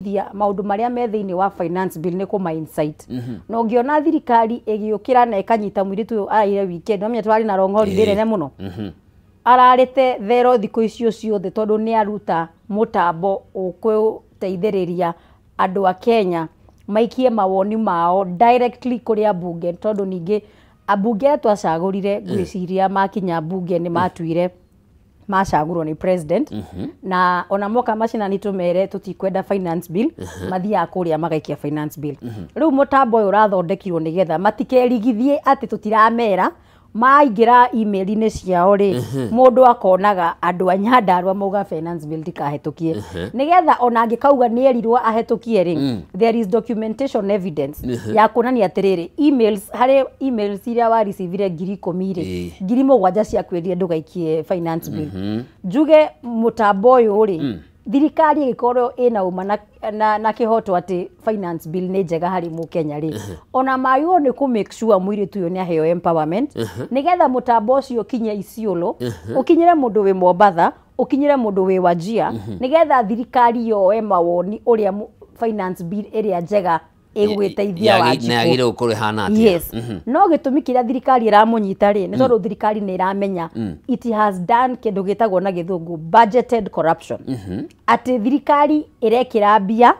Kũmenyithia maũndũ marĩa me thĩinĩ wa finance bill nĩ kũma insight, na ũngĩona thirikari ĩgĩũkĩra na ĩkanyita mũirĩtu ũyũ araire weekend, nomenya tũrarĩ na long holiday nene mũno, ararĩte thero thikũ icio ciothe tondũ nĩ aruta mũtambo ũkũteithĩrĩria andũ a Kenya maikie mawoni mao directly kũrĩ ambunge, tondũ ningĩ ambunge arĩa twacagũrire, ngwĩciria makinya mbunge nĩ matuire macagũrwo nĩ president, na ona moka macinani tũmere tũtikwenda finance bill, mathiaga kũrĩa magaikia finance bill. Rĩu mũtambo ũyũ ũrathondekirwo nĩgetha matikerigithie atĩ tũtiramera. Maingĩra email-inĩ ciao rĩ, mũndũ akonaga andũ a Nyandarua mauga finance bill ndikahĩtũkie, nĩgetha ona angĩkauga nĩ erirwo ahĩtũkie rĩ, there is documentation evidence ya kuonania atĩrĩrĩ, emails, harĩ emails iria wareceivire 10,000 rĩ, 7,000 ciakwĩrire ndũgaikie finance bill. Njuge mũtambo ũyũ rĩ, thirikari ĩgĩkorwo ĩna ũma na kĩhoto atĩ finance bill nĩ njega harĩ mũkenya rĩ, ona magĩrĩirwo nĩ kũ make sure mũirĩtu ũyũ nĩ aheo empowerment, nĩgetha mũtambo ũcio ũkinye Isiolo, ũkinyĩre mũndũ wĩ Mombatha, ũkinyĩre mũndũ wĩ Wajir, nĩgetha thirikari yoe mawoni ũrĩa finance bill ĩrĩa njega ĩgũgĩteithia Na Wanjikũ. Yagĩrĩire gũkorwo ĩhana atĩa? Yes, no gĩtũmi kĩrĩa thirikari ĩramũnyita rĩ, nĩ tondũ thirikari nĩ ĩramenya it has done kĩndũ gĩtagwo na gĩthũngũ budgeted corruption, atĩ thirikari ĩrekĩra mbia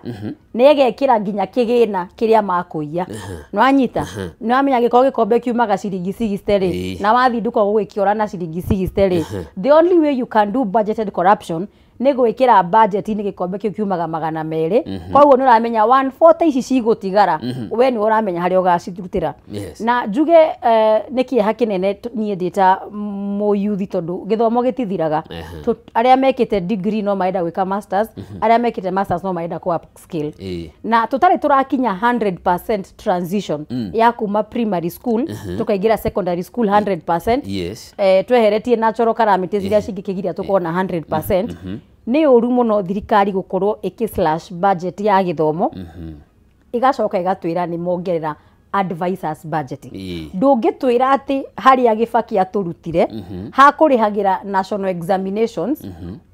na ĩgekĩra nginya kĩgĩna kĩrĩa makũiya. Nĩwanyita? Nĩwamenya gĩkorwo gĩkombe kiumaga ciringi 60 rĩ, na wathiĩ nduka gũgĩkĩora na ciringi 60 rĩ, the only way you can do budgeted corruption nĩ gwĩkĩra budget-inĩ gĩkombe kĩu kiumaga 200. Koguo nĩ ũramenya 140 ici cigũtigara, we nĩ ũramenya harĩa ũgacirutĩra. Na njuge nĩ kĩeha kĩnene niĩ ndĩ ta mũyuthi, tondũ gĩthomo gĩtithiraga. Arĩa mekĩte degree no marenda gwĩka masters, arĩa mekĩte masters no marenda kũ upskill, na tũtarĩ tũrakinya 100% transition ya kuma primary school tũkaingĩra secondary school 100%, tweheretie natural calamities iria cingĩkĩgiria tũkorwo na 100%. Nĩ ũru mũno thirikari gũkorwo ĩkĩ slash budget ya gĩthomo, ĩgacoka ĩgatwĩra nĩ mongerera advisors budget. Ndũngĩtwĩra atĩ harĩa Gĩbaki atũrutire hakũrĩhagĩra national examinations,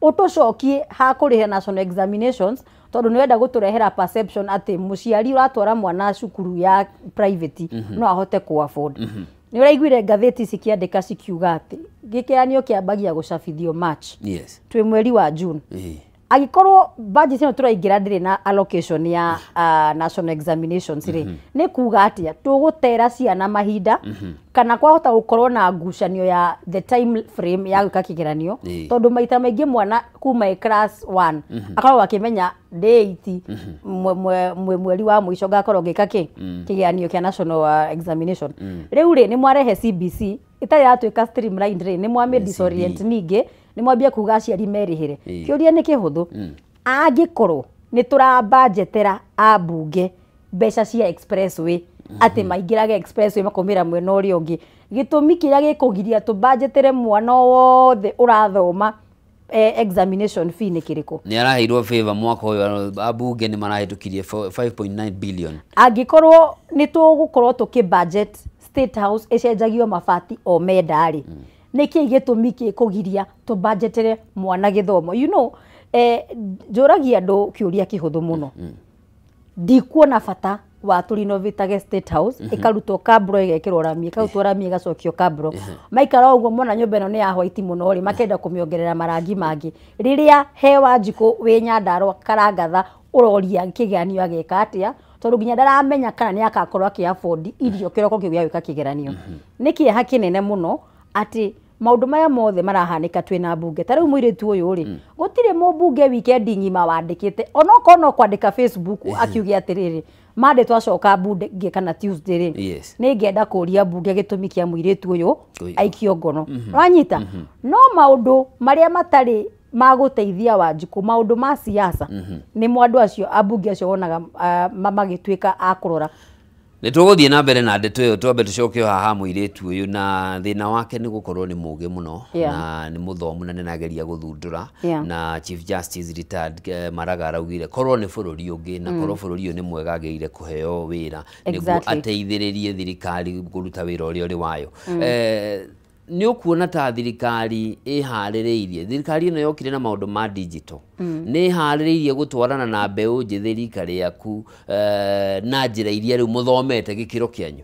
ũtũcokie hakũrĩha national examinations, tondũ nĩ wenda gũtũrehera perception atĩ mũciari ũratwara mwana cukuru ya private no ahote kũ afford. Nĩ ũraiguire ngathĩti cikĩandĩka cikiuga atĩ gĩkĩranio kĩambagia gũcabithio March. Twĩ mweri wa June. Angĩkorwo budget ĩno tũraingĩra ndĩrĩ na allocation ya national examinations rĩ, nĩ kuga atĩa? Tũgũtera ciana mahinda, kana kwahota gũkorwo na ngucanio ya the time frame ya gwĩka kĩgeranio, tondũ maita maingĩ mwana kuma ĩ class 1 akoragwo akĩmenya date mweri wa mũico ngakorwo ngĩka kĩ kĩgeranio kĩa national examination. Rĩu rĩ, nĩ mwarehe CBC ĩtarĩ yatuĩka streamlined rĩ, nĩ mwamĩ disorient, ningĩ nĩ mwambia kuga aciari merĩhĩre. Kĩũria nĩ kĩhũthũ: angĩkorwo nĩ tũrabanjetera ambunge mbeca cia expressway, atĩ maingĩrage expressway makaumĩra mwena ũrĩa ũngĩ, gĩtũmi kĩrĩa gĩkũgiria tũbanjetere mwana wothe ũrathoma examination fee nĩ kĩrĩkũ? Nĩ araheirwo favor mwaka ũyũ, ambunge nĩ marahĩtũkirie 5.9 billion. Angĩkorwo nĩ tũgũkorwo tũkĩ budget State House ĩcenjagio mabati o menda rĩ, nĩ kĩĩ gĩtũmi gĩkũgiria tũbanjetere mwana gĩthomo? Njũragia andũ kĩũria kĩhũthũ mũno. Ndikuona bata wa tũrinovatage State House, ĩkarutwo kabro ĩgekĩrwo rami, ĩkarutwo rami ĩgacokio kabro. Maikara ũguo mona nyũmba ĩno nĩ ya white mũno rĩ, makenda kũmĩongerera marangi mangĩ, rĩrĩa he Wanjikũ wĩ Nyandarũa Karangatha ũroria kĩgeranio ageka atĩa, tondũ nginya ndaramenya kana nĩ akakorwo akĩ afford irio kĩroko kĩu gĩa gwĩka kĩgeranio. Nĩ kĩeha kĩnene mũno atĩ maũndũ maya mothe marahanĩka twĩna mbunge. Ta rĩu mũirĩtu ũyũ rĩ, gũtirĩ mũmbunge weekend ng'ima wandĩkĩte, onokorwo no kwandĩka Facebook akiuge atĩrĩrĩ, Monday twacoka mbunge kana Tuesday rĩ, nĩ ngenda kũria mbunge gĩtũmi kĩa mũirĩtu ũyũ aikio ngono. Wanyita? No maũndũ marĩa matarĩ ma gũteithia Wanjikũ, maũndũ ma siasa, nĩmo andũ acio ambunge acio wonaga magĩtuĩka a kũrora. Nĩ tũgũthiĩ na mbere na ndeto ĩyo. Twambe tũcoke o haha mũirĩtu ũyũ, na thĩna wake nĩ gũkorwo nĩ mũgĩ mũno na nĩ mũthomu na nĩ arageria gũthundũra. Na Chief Justice retired Maraga araugire korwo nĩ bũrũri ũngĩ na korwo bũrũri ũyũ nĩ mwega, agĩrĩire kũheo wĩra nĩguo ateithĩrĩrie thirikari kũruta wĩra ũrĩa ũrĩ wayo. Nĩ ũkuona ta thirikari ĩharĩrĩirie, thirikari ĩno yokire na maũndũ ma digital, nĩ ĩharĩrĩirie gũtwarana na mbeũ njĩthĩ rika rĩaku na njĩra iria rĩu mũthomete gĩkĩro kĩanyu?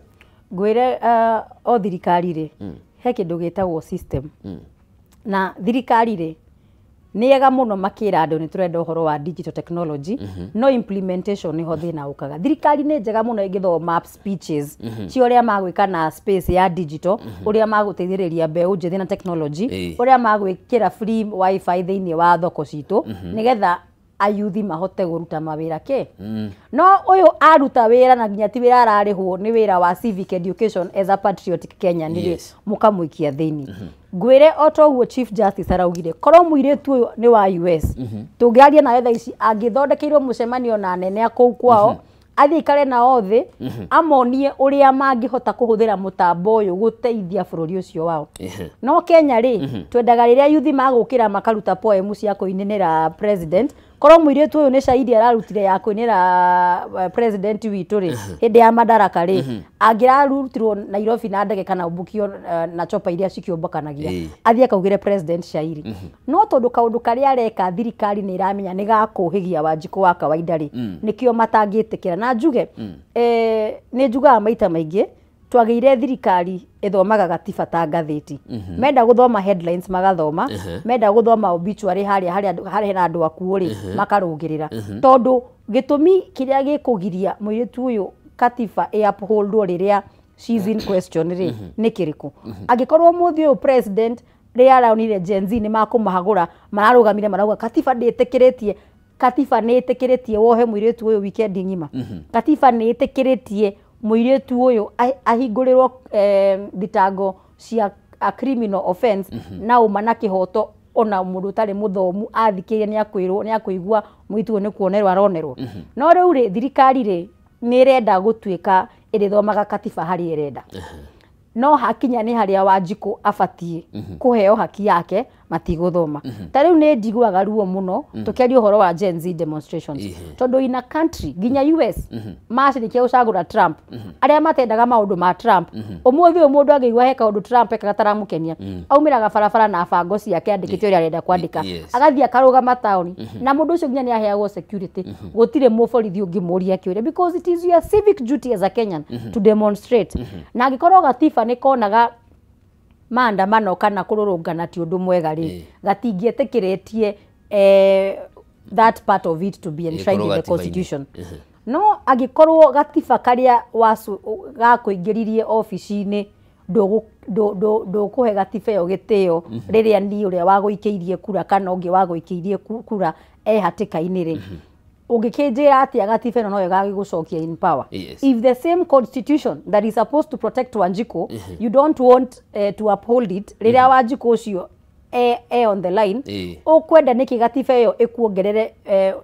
Ngwĩre, o thirikari rĩ, he kĩndũ gĩtagwo system. Na thirikari rĩ, nĩ ega mũno makĩra andũ nĩ tũrenda ũhoro wa digital technology, no implementation nĩho thĩna ũkaga. Thirikari nĩ njega mũno ĩngĩthoma speeches cia ũrĩa magwĩka na space ya digital, ũrĩa magũteithĩrĩria mbeũ njĩthĩ na technology, ũrĩa magwĩkĩra free wifi thĩinĩ wa thoko citũ nĩgetha ayuthi mahote kũruta mawĩra kĩ. No ũyũ aruta wĩra na nginya ti wĩra ararĩhwo, nĩ wĩra wa civic education as a patriotic Kenyan rĩ, mũkamũikia thĩinĩ. Ngwĩre, o ta ũguo Chief Justice araugire, korwo mũirĩtu ũyũ nĩ wa US tũngĩaria nawe thaa ici, angĩthondekeirwo mũcemanio na anene a kũu kwao, athiĩ ikare nao thĩ, amonie ũrĩa mangĩhota kũhũthĩra mũtambo ũyũ gũteithia bũrũri ũcio wao. No Kenya rĩ, twendaga rĩrĩa yuthi magũkĩra makaruta poem cia kũinĩra president. Korwo mũirĩtu ũyũ nĩ cairi ararutire ya kũinĩra president witũ rĩ, hĩndĩ ya Madaraka rĩ, angĩrarutirwo Nairobi na ndege kana ũmbũkio na chopa iria cikĩũmbũkanagia, athiĩ akaugĩre president cairi. No tondũ kaũndũ karĩa areka thirikari nĩ ĩramenya nĩ gakũhĩgia Wanjikũ wa kawaida rĩ, nĩkĩo matangĩtĩkĩra. Na njuge, nĩ njugaga maita maingĩ, twagĩire thirikari ĩthomaga gatiba ta ngathĩti. Menda gũthoma headlines magathoma, menda gũthoma obituary harĩa harĩa hena andũ akuũ rĩ, makarũgĩrĩra. Tondũ gĩtũmi kĩrĩa gĩkũgiria mũirĩtu ũyũ katiba ĩ upholdwo rĩrĩa she's in question rĩ, nĩ kĩrĩkũ? Angĩkorwo mũthĩ ũyũ president rĩrĩa aronire Gen Z nĩ makũmahagũra, mararũgamire marauga katiba ndĩtĩkĩrĩtie, katiba nĩ ĩtĩkĩrĩtie wohe mũirĩtu ũyũ weekend ng'ima, katiba nĩ ĩtĩkĩrĩtie mũirĩtu ũyũ ahingũrĩrwo thitango cia a criminal offense na ũma na kĩhoto, ona mũndũ ũtarĩ mũthomu athikĩrĩria nĩ akwĩrwo nĩ akũigua mũirĩtu ũyũ nĩ kuonerwo aronerwo. No rĩu rĩ, thirikari rĩ, nĩ ĩrenda gũtuĩka ĩrĩthomaga katiba harĩa ĩrenda, no hakinya nĩ harĩa Wanjikũ abatiĩ kũheo haki yake, matigũthoma. Ta rĩu nĩ njiguaga ruo mũno tũkĩaria ũhoro wa Gen Z demonstrations, tondũ in a country nginya US macirikia gũcagũra Trump, arĩa matendaga maũndũ ma Trump, ũmũthĩ ũyũ mũndũ angĩigua he kaũndũ Trump ekaga taramũkenia, aumĩraga barabara na bango ciake andĩkĩte ũrĩa arenda kwandĩka, agathiĩ akarũgama taũni, na mũndũ ũcio nginya nĩ aheagwo security, gũtirĩ mũborithi ũngĩmũria kĩũria, because it is your civic duty as a Kenyan to demonstrate. Na angĩkorwo gatiba nĩ konaga maandamano kana kũrũrũngana ti ũndũ mwega rĩ, gatingĩetĩkĩrĩtie that part of it to be enshrined in the gatiba-inĩ. constitution. No angĩkorwo gatiba karĩa gakũingĩririe obici-inĩ ndũkũhe gatiba ĩyo gĩtĩo rĩrĩa niĩ ũrĩa wagũikĩirie kura kana ũngĩ wagũikĩirie kura e hatĩka-inĩ rĩ, ũngĩkĩnjĩra atĩa gatiba ĩno no ĩgagĩgũcokia in power? If the same constitution that is supposed to protect Wanjiku, you don't want to uphold it rĩrĩa Wanjiku ũcio e on the line, ũkwenda nĩkĩ gatiba ĩyo ĩkuongerere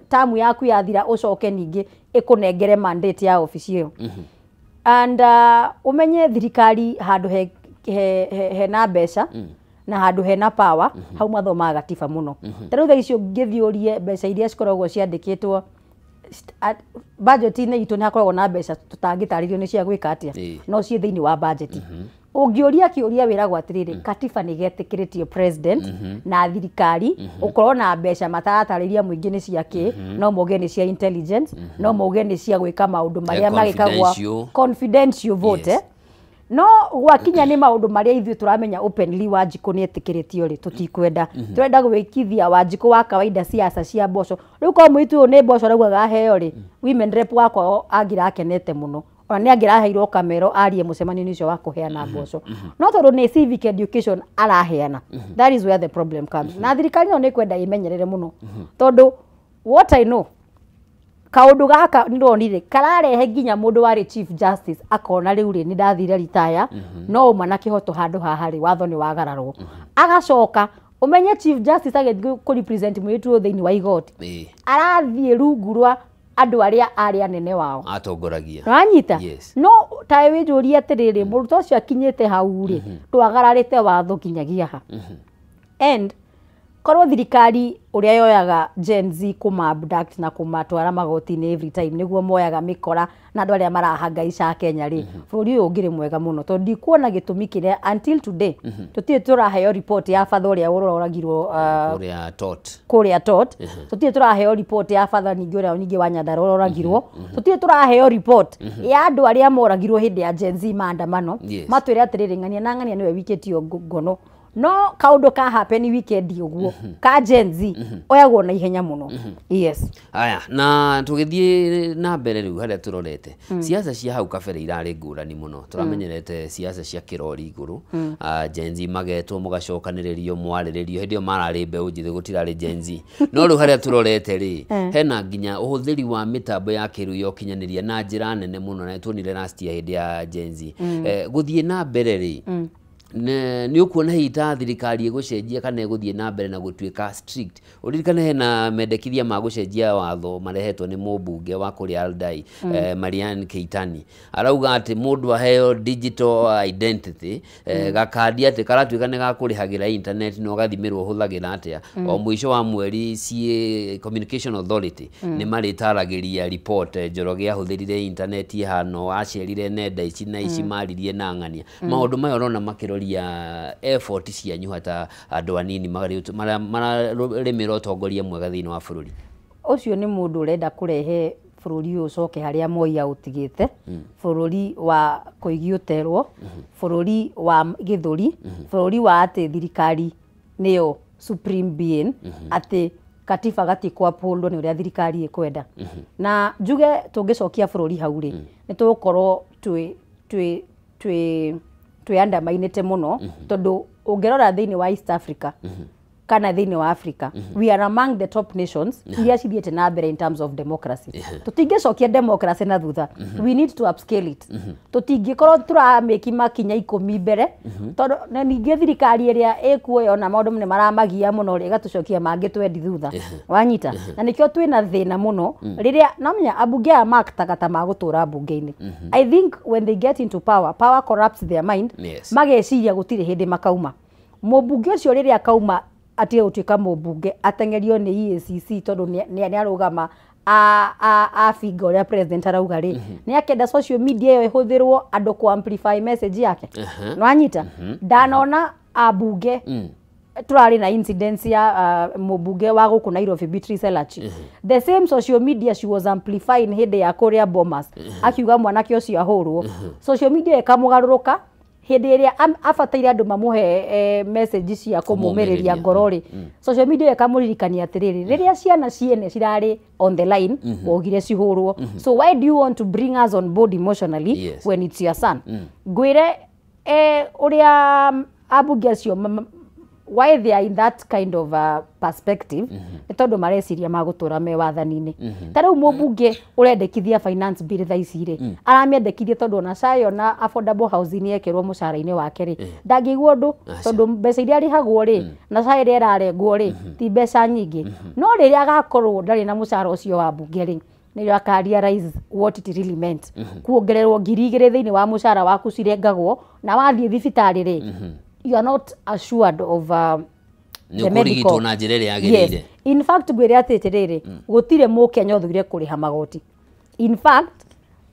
tamu yaku yathira, ũcoke ningĩ ĩkũnengere mandate ya obici ĩyo? And ũmenye thirikari handũ he hena mbeca na handũ hena power, hau mathomaga gatiba mũno. Ta rĩu thaa ici ũngĩthiĩ ũrie mbeca iria cikoragwo ciandĩkĩtwo budget-inĩ itũ, nĩ hakoragwo na mbeca tũtangĩtarĩrio nĩ cia gwĩka atĩa, no ciĩ thĩinĩ wa budget. Ũngĩũria kĩũria wĩragwo atĩrĩrĩ, katiba nĩ getĩkĩrĩtie president na thirikari ũkorwo na mbeca mataratarĩria mũingĩ nĩ cia kĩ, no mauge nĩ cia intelligence, no mauge nĩ cia gwĩka maũndũ marĩa magĩkagwo confidential. Confidential vote. No gwakinya nĩ maũndũ marĩa ithuĩ tũramenya openly Wanjikũ nĩ etĩkĩrĩtio rĩ, tũtikwenda. Tũrenda gwĩkithia Wanjikũ wa kawaida siasa cia mboco. Rĩu korwo mũirĩtu ũyũ nĩ mboco araugaga aheo rĩ, women rep wakwa angĩrakenete mũno, ona nĩ angĩraheirwo kamero arie mũcemanio-inĩ ũcio wa kũheana mboco. No tondũ nĩ civic education araheana, that is where the problem comes. Na thirikari ĩno nĩ ĩkwenda ĩmenyerere mũno, tondũ what I know, kaũndũ gaka nĩndonire kararehe nginya mũndũ warĩ chief justice akona rĩu rĩ, nĩ ndathire ritaya, no ũma na kĩhoto handũ haha rĩ, watho nĩ wagararwo. Agacoka ũmenye chief justice agĩthiĩ kũ represent mũirĩtu ũyũ thĩinĩ wa igoti, arathiĩ rungu rwa andũ arĩa arĩ anene wao atongoragia. Nĩwanyita? Yes. No tawe wĩnjũrie atĩrĩrĩ, mũrutwo ũcio akinyĩte hau rĩ, twagararĩte watho nginyagia ha? And Korwo thirikari ũrĩa yoyaga Gen Z kũma abduct na kũmatwara magoti-inĩ every time nĩguo moyaga mĩkora na andũ arĩa marahangaica Kenya rĩ, bũrũri ũyũ ũngĩrĩ mwega mũno, tondũ ndikuona gĩtũmi kĩrĩa until today tũtirĩ tũraheo report ya batha ũrĩa ũroragirwo kũrĩa tot kũrĩa tot. Tũtirĩ tũraheo report ya batha ningĩ ũrĩa ningĩ wa Nyandarua ũroragirwo. Tũtirĩ tũraheo report ya andũ arĩa moragirwo hĩndĩ ya Gen Z maandamano. Matwĩre atĩrĩrĩ, ng'ania na ng'ania nĩwe wikĩtio ngono, no kaũndũ ka happen weekend ũguo ka Gen Z oyagwo na ihenya mũno. Yes. Aya, na tũgĩthiĩ na mbere rĩu harĩa tũrorete, siasa cia hau kabere irarĩ ngũrani mũno. Tũramenyerete siasa cia kĩrori igũrũ, Gen Z magetwo mũgacokanĩrĩrio mwarĩrĩrio, hĩndĩ ĩyo mararĩ mbeũ njĩthĩ, gũtirarĩ Gen Z. No rĩu harĩa tũrorete rĩ, hena nginya ũhũthĩri wa mĩtambo ya kĩrĩu ya ũkinyanĩria na njĩra nene mũno, na tuonire last year hĩndĩ ya Gen Z. Gũthiĩ na mbere rĩ, nĩ ũkuona hihi ta thirikari ĩgũcenjia kana ĩgũthiĩ na mbere na gũtuĩka strict? Ũririkane hena mendekithia ma gũcenjia watho marehetwo nĩ mũmbunge wa kũrĩa Aldai, Marianne Keitani, arauga atĩ mũndũ aheo digital identity, gakandi atĩ karatuĩka nĩ gakũrĩhagĩra internet na ũgathimĩrwo ũhũthagĩra atĩa. O mũico wa mweri CA Communication Authority nĩ marĩtaragĩria report, Njoroge ahũthĩrire internet ĩhana, acerire nenda ici na ici, maririe na ng'ania. Maũndũ maya ũrona makĩroria effort cianyu hata andũ anini mararĩmĩra ũtongoria mwega thĩinĩ wa bũrũri? Ũcio nĩ mũndũ ũrenda kũrehe bũrũri ũyũ ũcoke harĩa Moi aũtigĩte, bũrũri wa kũigi ũterwo, bũrũri wa gĩthũri, bũrũri wa atĩ thirikari nĩyo supreme being, atĩ katiba gatikũ-upholdwo nĩ ũrĩa thirikari ĩkwenda. Na njuge tũngĩcokia bũrũri hau rĩ, nĩ tũgũkorwo twĩ twĩ twĩ twĩ underminĩte mũno, tondũ ũngĩrora thĩinĩ wa East Africa kana thĩinĩ wa Africa, we are among the top nations iria cithiĩte na mbere in terms of democracy. Tũtingĩcokia democracy na thutha, we need to upscale it. Tũtingĩkorwo tũramĩki makinya 10 mbere, tondũ na ningĩ thirikari ĩrĩa ĩkuoya ona maũndũ nĩ maramagia mũno rĩ, ĩgatũcokia mangĩ twendi thutha, wanyita? Na nĩkĩo twĩna thĩna mũno rĩrĩa namenya ambunge aya maktaga ta magũtũra mbunge-inĩ. I think when they get into power, power corrupts their mind. Mageciria gũtirĩ hĩndĩ makauma. Mũmbunge ũcio rĩrĩa akauma atige gũtuĩka mũmbunge, ateng'erio nĩ EACC tondũ nĩ arũgama abinga ũrĩa president arauga rĩ, nĩ akenda social media ĩyo ĩhũthĩrwo andũ kũ amplify message yake. Nĩwanyita? Ndanona ambunge turarĩ na incident ya mũmbunge wa gũkũ Nairobi, Beatrice Elachi. The same social media she was amplifying hĩndĩ ya kũrĩa Bomas akiuga mwanake ũcio ahũrwo, social media ĩkamũgarũrũka hĩndĩ ĩrĩa abataire andũ mamũhe message cia kũmũmĩrĩria ngoro rĩ, social media ĩkamũririkania atĩrĩrĩ, rĩrĩa ciana ciene cirarĩ on the line waugire cihũrwo, so why do you want to bring us on board emotionally when it's your son? Ngwĩre ũrĩa ambunge acio, why they are in that kind of perspective, nĩ tondũ mareciria magũtũra me wathani-inĩ. Ta rĩu mũmbunge ũrendekithia finance bill thaa ici rĩ, aramĩendekithia tondũ ona cayo na affordable housing yekĩrwo mũcara-inĩ wake rĩ, ndangĩigua ũndũ, tondũ mbeca iria arĩhagwo rĩ na cayo ĩrĩa ĩrarengwo rĩ ti mbeca nyingĩ. No rĩrĩa agakorwo ndarĩ na mũcara ũcio wa mbunge rĩ, nĩrĩo aka realize what it really meant. Kuongererwo 2,000 thĩinĩ wa mũcara waku cirengagwo, na wathiĩ thibitarĩ rĩ, you are not assured of the medical na njĩra ĩrĩa yagĩrĩire. Yes. In fact ngwĩre atĩrĩrĩ, gũtirĩ mũkenya ũthũire kũrĩha magoti. In fact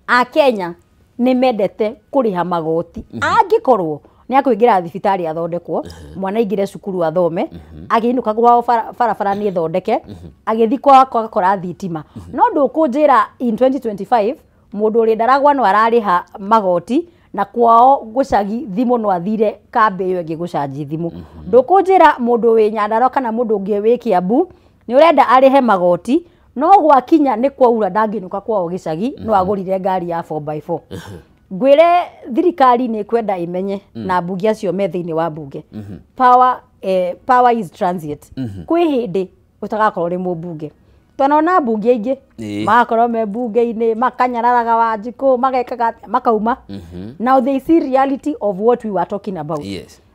akenya nĩ mendete kũrĩha magoti. Angĩkorwo nĩ akũingĩra thibitarĩ athondekwo, mwana aingĩre cukuru athome, agĩinũka kwao barabara nĩ ĩthondeke, agĩthiĩ kwao agakora thitima. No ndũkũnjĩra in 2025 mũndũ ũrĩ Ndaragwa no ararĩha magoti na kwao gũcagi thimũ no athire kambĩ ĩyo ĩngĩ gũcanji thimũ. Ndũkũnjĩra mũndũ wĩ Nyandarua kana mũndũ ũngĩ wĩ Kiambu nĩ ũrenda arĩhe magoti, no gwakinya nĩ kwaura ndangĩinũka kwao gĩcagi, no agũrire ngari ya 4x4. Ngwĩre thirikari nĩ kwenda ĩmenye na mbunge acio me thĩinĩ wa mbunge. Power is transient. Kwĩ hĩndĩ ũtagakorwo ũrĩ mũmbunge. Twanona mbunge aingĩ magakorwo me mbunge-inĩ makanyararaga Wanjikũ magekaga makauma. Now they see reality of what we were talking about.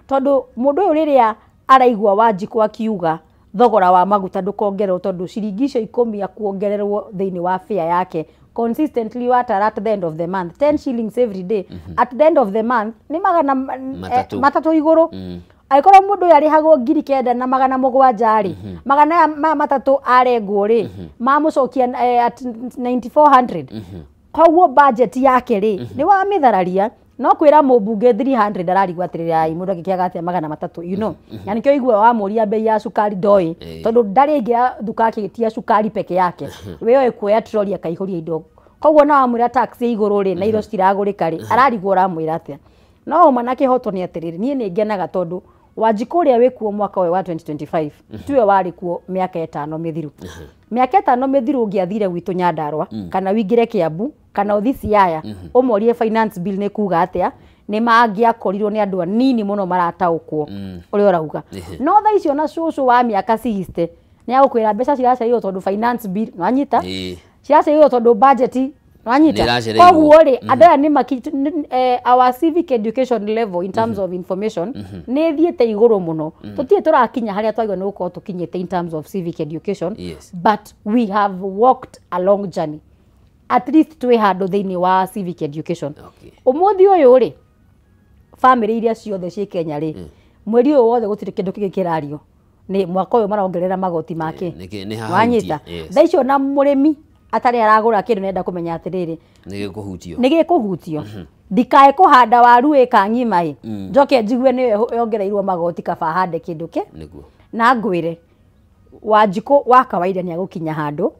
Tondũ mũndũ ũyũ rĩrĩa araigua Wanjikũ akiuga thogora wa maguta ndũkongererwo tondũ ciringi icio 10 akuongererwo thĩinĩ wa fare yake consistently watara at the end of the month 10 shillings every day, at the end of the month nĩ magana matatũ igũrũ. Angĩkorwo mũndũ ũyũ arĩhagwo 9,700 rĩ, magana maya matatũ arengwo rĩ, mamũcokia at 9400. Koguo budget yake rĩ, nĩ wamĩthararia. No kwĩra mũmbunge 300 ararigwo atĩrĩrĩ, ai mũndũ angĩkĩaga atĩa 300, you know. Na nĩkĩo igua wamũria bei ya cukari ndoĩ, tondũ ndarĩ ĩngĩra nduka akĩtia cukari peke yake. We oĩ kuoya troli akaihũria indo. Koguo na wamwĩra tax igũrũ rĩ, na indo citiragũrĩka rĩ, ararigwo ũramwĩra atĩa. No ũma na kĩhoto nĩ atĩrĩrĩ, niĩ nĩ ngenaga tondũ Wanjikũ ũrĩa wĩkuo mwaka ũyũ wa 2025 tiwe warĩ kuo mĩaka 5 mĩthiru. Mĩaka 5 mĩthiru ũngĩathire gwitũ Nyandarua, kana wĩingĩre Kiambu, kana ũthiĩ Siaya, ũmorie finance bill nĩ kuga atĩa, nĩ mangĩakorirwo nĩ andũ anini mũno marataũkwo ũrĩa ũrauga. No thaa icio na cũcũ wa mĩaka 60 nĩ agũkwĩra mbeca ciracereirwo tondũ finance bill, nĩwanyita? Ciracereirwo tondũ budget, nĩwanyita? Koguo rĩ, andũ aya nĩ our civic education level in terms of information nĩ ĩthiĩte igũrũ mũno. Tũtirĩ tũrakinya harĩa twagĩrĩirwo nĩ gũkorwo tũkinyĩte in terms of civic education, but we have walked a long journey. At least twĩ handũ thĩinĩ wa civic education. Ũmũthĩ ũyũ rĩ, family iria ciothe ciĩ Kenya rĩ, mweri ũyũ wothe gũtirĩ kĩndũ kĩngĩ kĩrario. Nĩ mwaka ũyũ marongerera magoti make. Wanyita? Thaa icio na mũrĩmi atarĩ aragũra kĩndũ nenda kũmenya atĩrĩrĩ, nĩ gĩkũhutio. Ndikae kũhanda waru ĩka ng'ima ĩ, njoke njigue nĩyo yongereirwo magoti, kaba hande kĩndũ kĩ. Na ngwĩre Wanjikũ wa kawaida nĩ agũkinya handũ.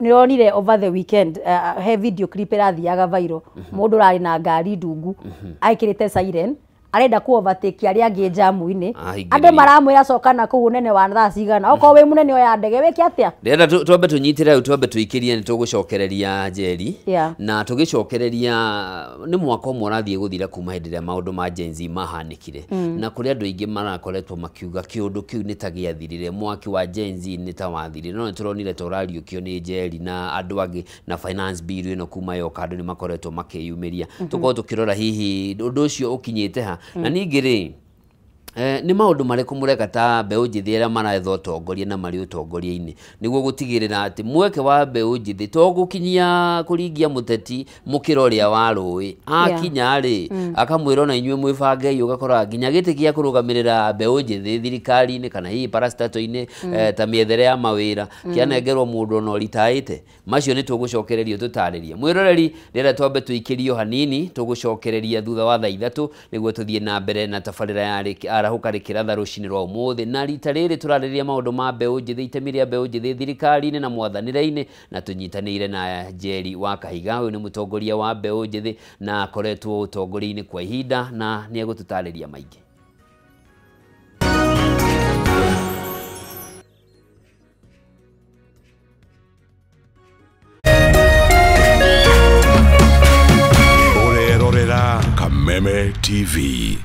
Nĩronire over the weekend he video clip ĩrathiaga viral, mũndũ ũrarĩ na ngari ndungu aikĩrĩte siren arenda ku overtake arĩa angĩ njamu-inĩ, andũ maramwĩra coka na kũu ũnene wa thaa cigana, okorwo wĩ mũnene oya ndege wĩke atĩa. Ndĩrenda twambe tũnyitĩre hau, twambe tũikĩrie, nĩ tũgũcokereria Njeri. Na tũgĩcokereria nĩ mwaka ũmwe ũrathiĩ gũthira kuma hĩndĩ ĩrĩa maũndũ ma Gen Z mahanĩkire, na kũrĩ andũ aingĩ marakoretwo makiuga kĩũndũ kĩu nĩ ta gĩathirire, mwaki wa Gen Z nĩ ta wathirire, no nĩ tũronire ta ũrariũkio nĩ Njeri na andũ angĩ na finance bill ĩno kuma yoka andũ nĩ makoretwo makĩyumĩria. Tũkorwo tũkĩrora hihi ũndũ ũcio ũkinyĩte ha. Na ningĩ rĩ, nĩ maũndũ marĩkũ mũreka ta mbeũ njĩthĩ arĩa maretha ũtongoria na marĩ ũtongoria-inĩ nĩguo gũtigĩrĩra atĩ mweke wa mbeũ njĩthĩ to gũkinyia kũringia mũteti mũkĩra ũrĩa wa rũĩ akinya rĩ, akamwĩra ona inyuĩ mwĩbangei, ũgakora nginya gĩtĩ gĩa kũrũgamĩrĩra mbeũ njĩthĩ thirikari-inĩ kana hihi parastato-inĩ, ta mĩethere ya mawĩra kĩanengerwo mũndũ ona ũritaĩte. Macio nĩ tũgũcokererio tũtarĩrie. Mwĩroreri, rĩrĩa twambe tũikĩrio hanini, tũgũcokereria thutha wa thaa 3 nĩguo tũthiĩ na mbere na tabarĩra ya Arahũka Rĩkĩratha rũcinĩ rwa ũmũthĩ. Na rita rĩrĩ tũrarĩrĩria maũndũ ma mbeũ njĩthĩ, itemi rĩa mbeũ njĩthĩ thirikari-inĩ na mwathanĩre-inĩ, na tũnyitanĩire na Njeri wa Kahiga. Ũyũ nĩ mũtongoria wa mbeũ njĩthĩ na akoretwo ũtongoria-inĩ kwa ihinda na nĩ egũtũtarĩria maingĩ. Ũrerorera Kameme TV.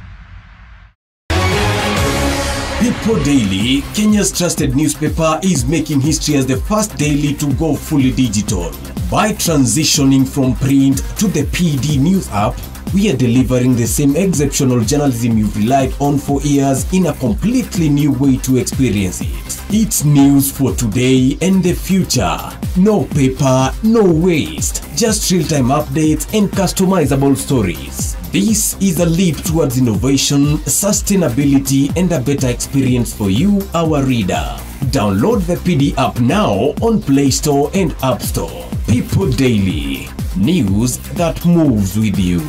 People Daily, Kenya's trusted newspaper, is making history as the first daily to go fully digital. By transitioning from print to the PD News app, we are delivering the same exceptional journalism you've relied on for years in a completely new way to experience it. It's news for today and the future. No paper, no waste. Just real-time updates and customizable stories. This is a leap towards innovation, sustainability, and a better experience for you, our reader. Download the PD app now on Play Store and App Store. People Daily. News that moves with you.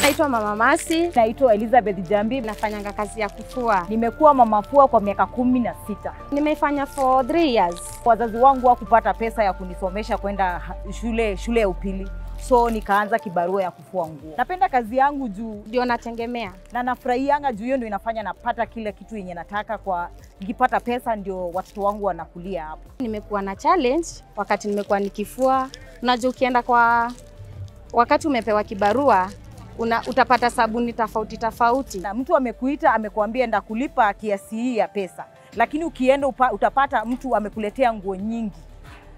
Naitwa Mama Masi. Naitwa Elizabeth Jambi. Nafanyanga kazi ya kufua. Nimekuwa mama fua kwa miaka 16. Nimefanya for 3 years. Wazazi wangu hawakupata pesa ya kunisomesha kwenda shule ya upili. So nikaanza kibarua ya kufua nguo. Napenda kazi yangu juu ndio nategemea. Na nafurahianga juu hiyo ndio inafanya napata kila kitu yenye nataka, kwa nikipata pesa ndio watoto wangu wanakulia hapo. Nimekuwa na challenge wakati nimekuwa nikifua. Unajua ukienda kwa wakati umepewa kibarua utapata sabuni tofauti tofauti. Na mtu amekuita amekuambia enda kulipa kiasi hii ya pesa, lakini ukienda utapata mtu amekuletea nguo nyingi.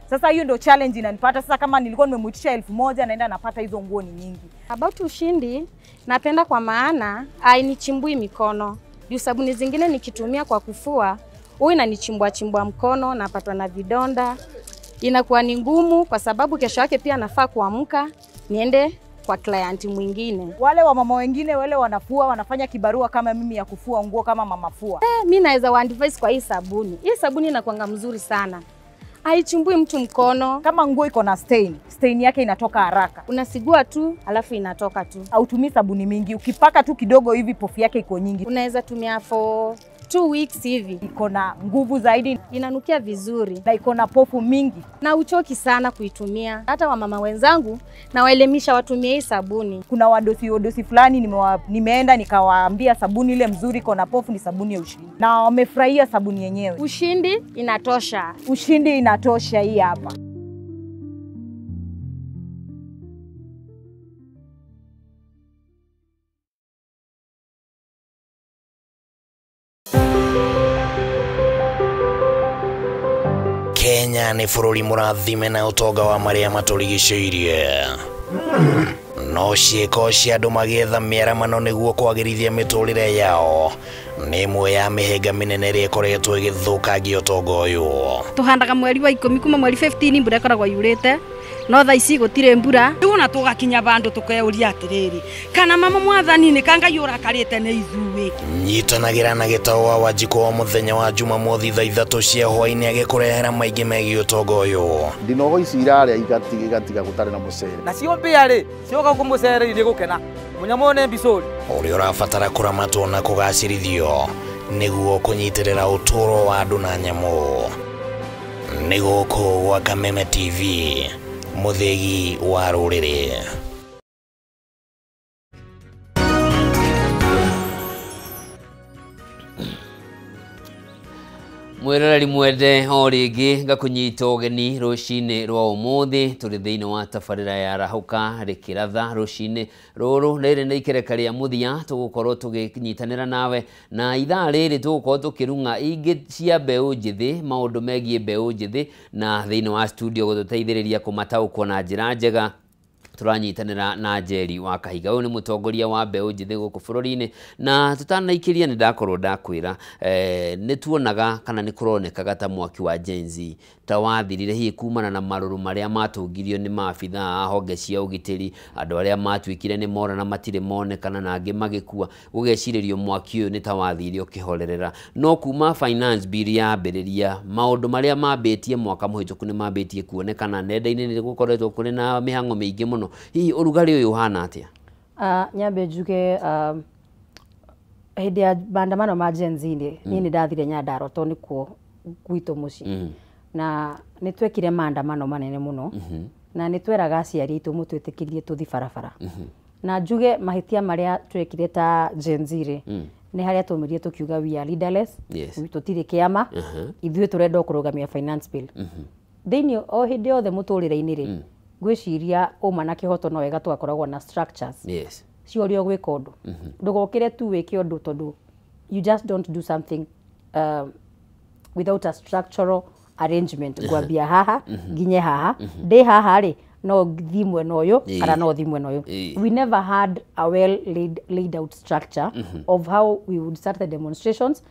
Sasa hiyo ndio challenge inanipata. Sasa kama nilikuwa nimemuitisha 1000 naenda napata hizo nguo ni nyingi. About Ushindi napenda kwa maana hainichimbui mikono. Juu sabuni zingine nikitumia kwa kufua, huwa inanichimbua chimbua mkono, napatwa na vidonda. Inakuwa ni ngumu kwa sababu kesho yake pia nafaa kuamka niende kwa client mwingine. Wale wamama wengine wale wanafua, wanafanya kibarua kama mimi ya kufua nguo kama mama fua. Mimi naweza wa advise kwa hii sabuni. Hii sabuni inakuanga mzuri sana. Haichumbui mtu mkono. Kama nguo iko na stain, stain yake inatoka haraka. Unasigua tu, alafu inatoka tu. Hautumii sabuni mingi, ukipaka tu kidogo hivi pofu yake iko nyingi. Unaweza tumia for 2 weeks hivi. Iko na nguvu zaidi, inanukia vizuri na iko na pofu mingi na uchoki sana kuitumia. Hata wamama wenzangu na waelimisha watumie hii sabuni. Kuna wadosi fulani nimeenda nikawaambia sabuni ile mzuri iko na pofu ni sabuni ya Ushindi, na wamefurahia sabuni yenyewe. Ushindi inatosha. Ushindi inatosha hii hapa. Kenya nĩ bũrũri mũrathime na ũtonga wa marĩa matũrigicĩirie. No ciĩko cia andũ magĩetha mĩaramano nĩguo kwagĩrithia mĩtũrĩre yao nĩ ĩmwe ya mĩhĩnga mĩnene ĩrĩa ĩkoretwo ĩgĩthũkangia ũtonga ũyũ. Tũhandaga mweri wa 10 kuma mweri 15 mbura ĩkoragwo yurĩte, no thaa ici gũtirĩ mbura. Rĩu ona tũgakinya bandũ tũkeuria atĩrĩrĩ, kana mama mwathani nĩ kanga yũrakarĩte nĩ ithuĩ. Nyitanagĩra na Gĩtaũ wa Wanjikũ wa mũthenya wa Jumamothi thaa 3 cia hwaĩ-inĩ agĩkũrehera maingĩ megiĩ ũtonga ũyũ. Ndinogo ici irarĩa igatiga gũtarĩ na mũcere. Nacio mbĩa rĩ cioka kũmũcere irĩ gũkena mũnyamũ nĩ mbicũri. Ũrĩa ũrabatara kũramatwo na kũgacĩrithio nĩguo kũnyitĩrĩra ũtũũro wa andũ na nyamũ. Nĩ gũkũ gwa Kameme TV, mũthĩgi wa rũrĩrĩ. Mwiroreri mwende o rĩngĩ ngakũnyita ũgeni rũcinĩ rwa ũmũthĩ tũrĩ thĩinĩ wa tabarĩra ya Arahũka rĩkĩratha rũcinĩ rũrũ rĩrĩ nĩ ikereka rĩa mũthia tũgũkorwo tũgĩnyitanĩra nawe na ithaa rĩrĩ tũgũkorwo tũkĩrung'a ingĩ cia mbeũ njĩthĩ maũndũ megiĩ mbeũ njĩthĩ na thĩinĩ wa studio gũtũteithĩrĩria kũmataũkwo na njĩra njega turanyitanĩra na Njeri wa Kahiga. Ũyũ nĩ mũtongoria wa mbeũ njĩthĩ gũkũ bũrũri-inĩ na tũtanaikĩria nĩ ndakorwo ndakwĩra nĩ tuonaga kana nĩ kũronekaga ta mwaki wa Gen Z ta wathirire hihi kumana na marũrũ marĩa matũngirio nĩ maabithaa a honge cia ũgitĩri, andũ arĩa matuĩkire nĩ mora na matirĩ monekana na angĩ magĩkua, gũgecirĩrio mwaki ũyũ nĩ ta wathire ũkĩhorerera. No kuma finance bill yambĩrĩria maũndũ marĩa mambĩtie mwaka mũhĩtũku nĩ mambĩtie kuonekana nenda-inĩ nĩ gũkoretwo kũrĩ na mĩhang'o mĩingĩ mũno. Hihi ũrugarĩ ũyũ ũhana atĩa? Nyambe njuge hĩndĩ ya maandamano ma Gen Z niĩ nĩ ndathire Nyandarua tondũ nĩkuo gwitũ mũciĩ na nĩ twekire maandamano manene mũno na nĩ tweraga aciari aitũ mũtwĩtĩkĩrie tũthi barabara na njuge mahĩtia marĩa twekire ta Gen Z rĩ nĩ harĩa twaumĩrire tũkiuga we are leaderless, tũtirĩ kĩama, ithuĩ tũrenda kũrũgamia finance bill. Thĩinĩ o hĩndĩ yothe mũtũrĩre-inĩ rĩ ngwĩciria ũma na kĩhoto no wega tũgakoragwo na structures cia ũrĩa ũgwĩka ũndũ. Ndũgokĩre tu wĩke ũndũ tondũ you just don't do something without a structural arrangement. Ngwambia haha nginye haha ndĩ haha rĩ no thiĩ mwena ũyũ kana no thiĩ mwena ũyũ. We never had a well laid out structure of how we would start the demonstrations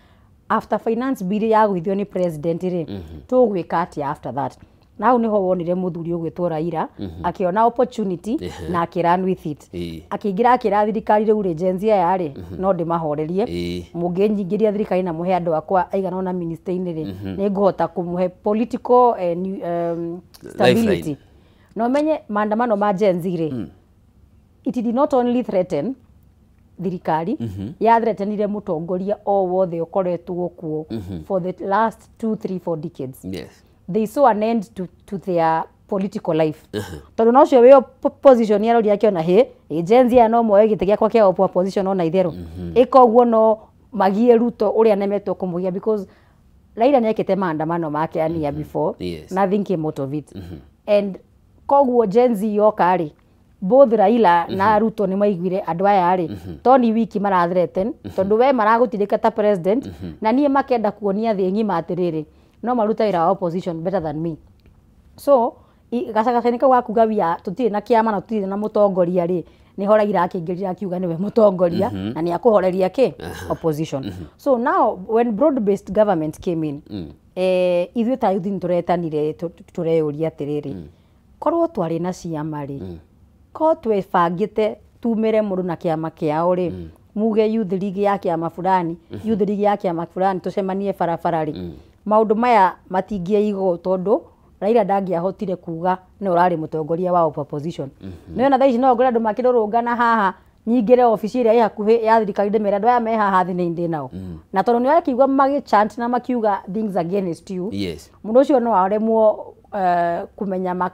after finance bill yagũithio nĩ president rĩ tũgwĩka atĩa after that. Na hau niho wonire muthuri ũgwĩtwo Raila akiona opportunity na akĩrun with it, akĩingĩra akĩra thirikari rĩu rĩ Gen Z aya rĩ no ndĩmahorerie, mũngĩnyingĩria thirikari na mũhe andũ akwa aigana ũna ministry-inĩ rĩ nĩ ngũhota kũmũhe political stability. No menye maandamano ma Gen Z rĩ it did not only threaten thirikari, ya threatenire mũtongoria o wothe ũkoretwo kuo for the last 2 3 4 decades. They saw an end to their political life. Tondũ no ũcio wĩ position ya rori akiona hĩ Gen Z no moe gĩtĩ gĩakwa kĩa opposition ona itherũ ĩka ũguo no magie Ruto ũrĩa nemetwo kũmũgia because Raila nĩekĩte maandamano make ania before, nothing came out of it. And koguo Gen Z yoka rĩ both Raila na Ruto nĩ maiguire andũ aya rĩ to ni wiki marathreaten tondũ we maragũtirĩka ta president na niĩ makenda kuonia thĩ ng'ima atĩrĩrĩ no maruta wĩra wa opposition better than me. So gacagaca-inĩ kau gakuga wia tũtirĩ na kĩama na tũtirĩ na mũtongoria rĩ nĩho Raila akĩingĩrĩra akiuga nĩwe mũtongoria na nĩ akũhoreria kĩ opposition. So now when broad based government came in Ithuĩ ta youth nĩ tũretanire tũreyũria atĩrĩrĩ, korwo twarĩ na ciama rĩ, korwo twebangĩte tumĩre mũndũ na kĩama kĩao rĩ, muge youth league ya kĩama fulani, youth league ya kĩama fulani, tũcemanie barabara rĩ, maũndũ maya matingĩaigwo tondũ Raila ndangĩahotire kuga nĩ ũrarĩ mũtongoria wa opposition. Nĩ ona thaa ici no ngore andũ makĩrũrũngana haha, nyingĩre obici ĩrĩa ĩ hakuhĩ ya thirikari ndĩmere andũ aya me haha thĩ nĩ ndĩ nao. Na tondũ nĩ wakiuga magĩchant na makiuga things against you, mũndũ ũcio no aremwo kũmenya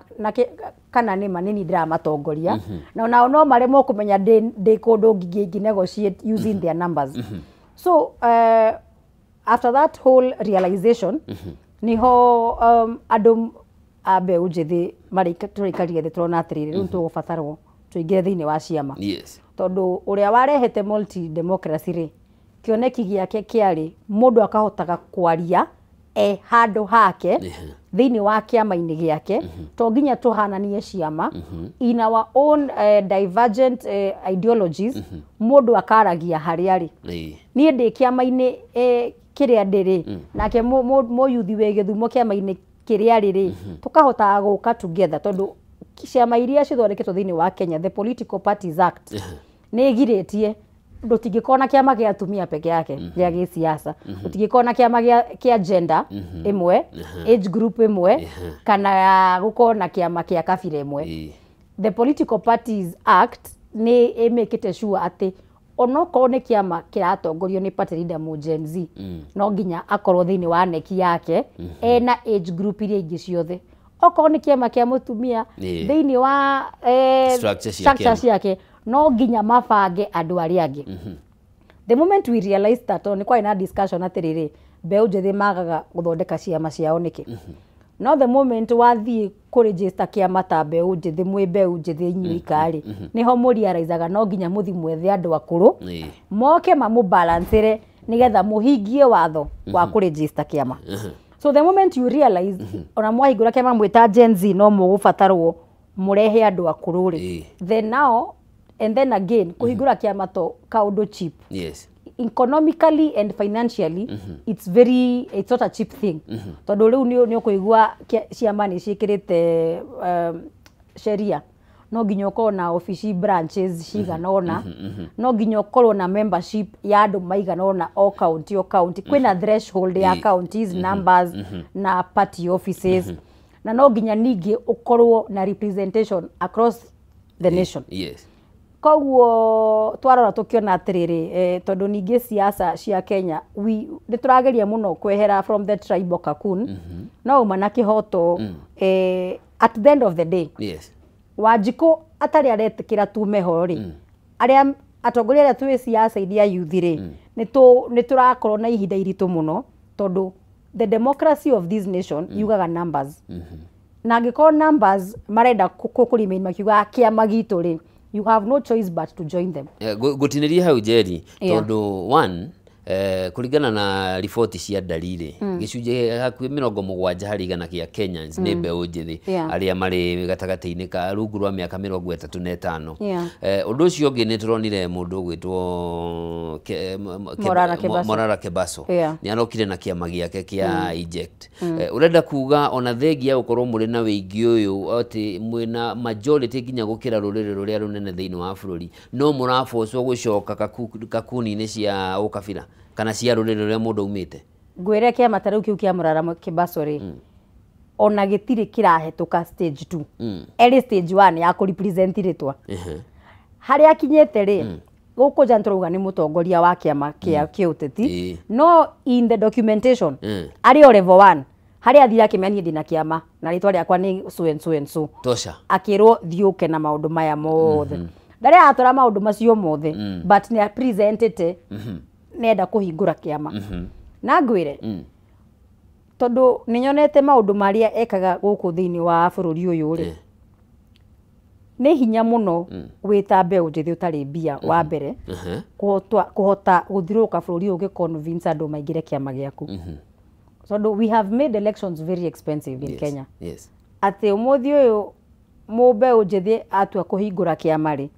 kana nĩ ma nĩ niĩ ndĩramatongoria, na onao no maremwo kũmenya ndĩ kũndũ ngingĩ negotiate using their numbers. So after that whole realization, niho andũ a mbeũ njĩthĩ tũraikarire thĩ tũrona atĩrĩrĩ, rĩu tũgũbatarwo tũingĩre thĩinĩ wa ciama. Tondũ ũrĩa warehete multi democracy rĩ, kĩoneki gĩake kĩarĩ mũndũ akahotaga kwaria e handũ hake thĩinĩ wa kĩama-inĩ gĩake, to nginya tũhananie ciama, in our own divergent ideologies, mũndũ akaragia harĩa arĩ. Niĩ ndĩ kĩama-inĩ kĩrĩa ndĩrĩ, nake mũyuthi wĩ Gĩthumo kĩama-inĩ kĩrĩa arĩ rĩ, tũkahotaga gũka together, tondũ ciama iria cithondeketwo thĩinĩ wa Kenya, the Political Parties Act nĩ ĩgirĩtie ndũtingĩkorwo na kĩama kĩa atumia peke yake gĩa gĩsiasa, ũtingĩkorwo na kĩama kĩa gender ĩmwe, age group ĩmwe, kana gũkorwo na kĩama kĩa kabira ĩmwe. The Political Parties Act nĩ ĩmĩkĩte sure atĩ onokorwo nĩ kĩama kĩratongorio nĩ party leader mu Gen Z, no nginya akorwo thĩinĩ wa neki yake ena age group iria ingĩ ciothe. Okorwo nĩ kĩama kĩa mũtumia thĩinĩ wa structure ciake, no nginya mabange andũ arĩa angĩ. The moment we realized that, nĩ kwarĩ na discussion atĩrĩrĩ, mbeũ njĩthĩ magaga gũthondeka ciama ciao nĩkĩ? No the moment wathiĩ kũregister kĩama ta mbeũ njĩthĩ, mwĩ mbeũ njĩthĩ inyuĩ ikarĩ, nĩho mũrealizaga no nginya mũthiĩ mwethe andũ akũrũ moke mamũbalancĩre nĩgetha mũhingie watho wa kũregister kĩama. So the moment you realize ona mwahingũra kĩama mwĩta Gen Z no mũgũbatarwo mũrehe andũ akũrũ rĩ, then now and then again kũhingũra kĩama to kaũndũ cheap. Economically and financially, it's not a cheap thing. Tondũ rĩu nĩ ũkũigua ciama nĩ ciĩkĩrĩte sheria, no nginya ũkorwo na ofici branches cigana ũna, no nginya ũkorwo na membership ya andũ maigana ũna o county o county, kwĩna threshold ya counties, numbers na party offices, na no nginya ningĩ ũkorwo na representation across the nation. Koguo twarora tũkĩona atĩrĩrĩ, tondũ ningĩ siasa cia Kenya nĩ tũrageria mũno kwehera from the tribal cocoon, no uma na kĩhoto at the end of the day. Wanjikũ atarĩ aretĩkĩra tume ho rĩ, arĩa atongoria arĩa twĩ siasa-inĩ ya youth rĩ, nĩ tũrakorwo na ihinda iritũ mũno, tondũ the democracy of this nation yugaga numbers. Na angĩkorwo numbers marenda kũremain makiugaga kĩama gitũ rĩ, you have no choice but to join them. Gũtinĩria hau Njeri, tondũ one, kũringana na riboti cia ndari rĩ, gĩcunjĩ hakuhĩ 70 harĩ igana kĩa Kenyans nĩ mbeũ njĩthĩ arĩa marĩ gatagatĩ-inĩ ka rungu rwa mĩaka 35. Ũndũ ũcio ũngĩ nĩ tũronire mũndũ ũgwĩtwo Morara Kebaso nĩ arokire na kĩama gĩake kĩa Eject. Ũrenda kuga ona thengia gũkorwo mũrĩ na wĩingĩ ũyũ atĩ mwĩna majority nginya gũkĩra rũrĩrĩ rũrĩa rũnene thĩinĩ wa bũrũri, no mũrabocwo gũcoka kakuni-inĩ cia ũkabira kana cia rũrĩrĩ rũrĩa mũndũ aumĩte? Ngwĩre kĩama ta rĩu kĩu kĩa Morara Kebaso rĩ, ona gĩtirĩ kĩrahetũka stage 2. Eri stage 1 ya kũ represent rĩtwa. Harĩa akinyĩte rĩ, gũkũ nja nĩtũrauga nĩ mũtongoria wa kĩama kĩa kĩũteti, no in the documentation arĩ o level 1, harĩa athire akĩmenya niĩ ndĩna kĩama na rĩtwa rĩakwa nĩ so and so and so. Tosha. Akĩrwo thiĩ ũke na maũndũ maya mothe. Ndarĩ atwara maũndũ macio mothe, but nĩ apresentĩte nenda kũhingũra kĩama. Na ngwĩre tondũ nĩ nyonete maũndũ marĩa ekaga gũkũ thĩinĩ wa bũrũri ũyũ rĩ, nĩ hinya mũno wĩ ta mbeũ njĩthĩ ũtarĩ mbia wa mbere kũhota gũthiũrũrũka bũrũri ũyũ ũgĩ-convince andũ maingĩre kĩama gĩaku. Tondũ we have made elections very expensive in Kenya. Atĩ ũmũthĩ ũyũ mũmbeũ njĩthĩ atua kũhingũra kĩama rĩ,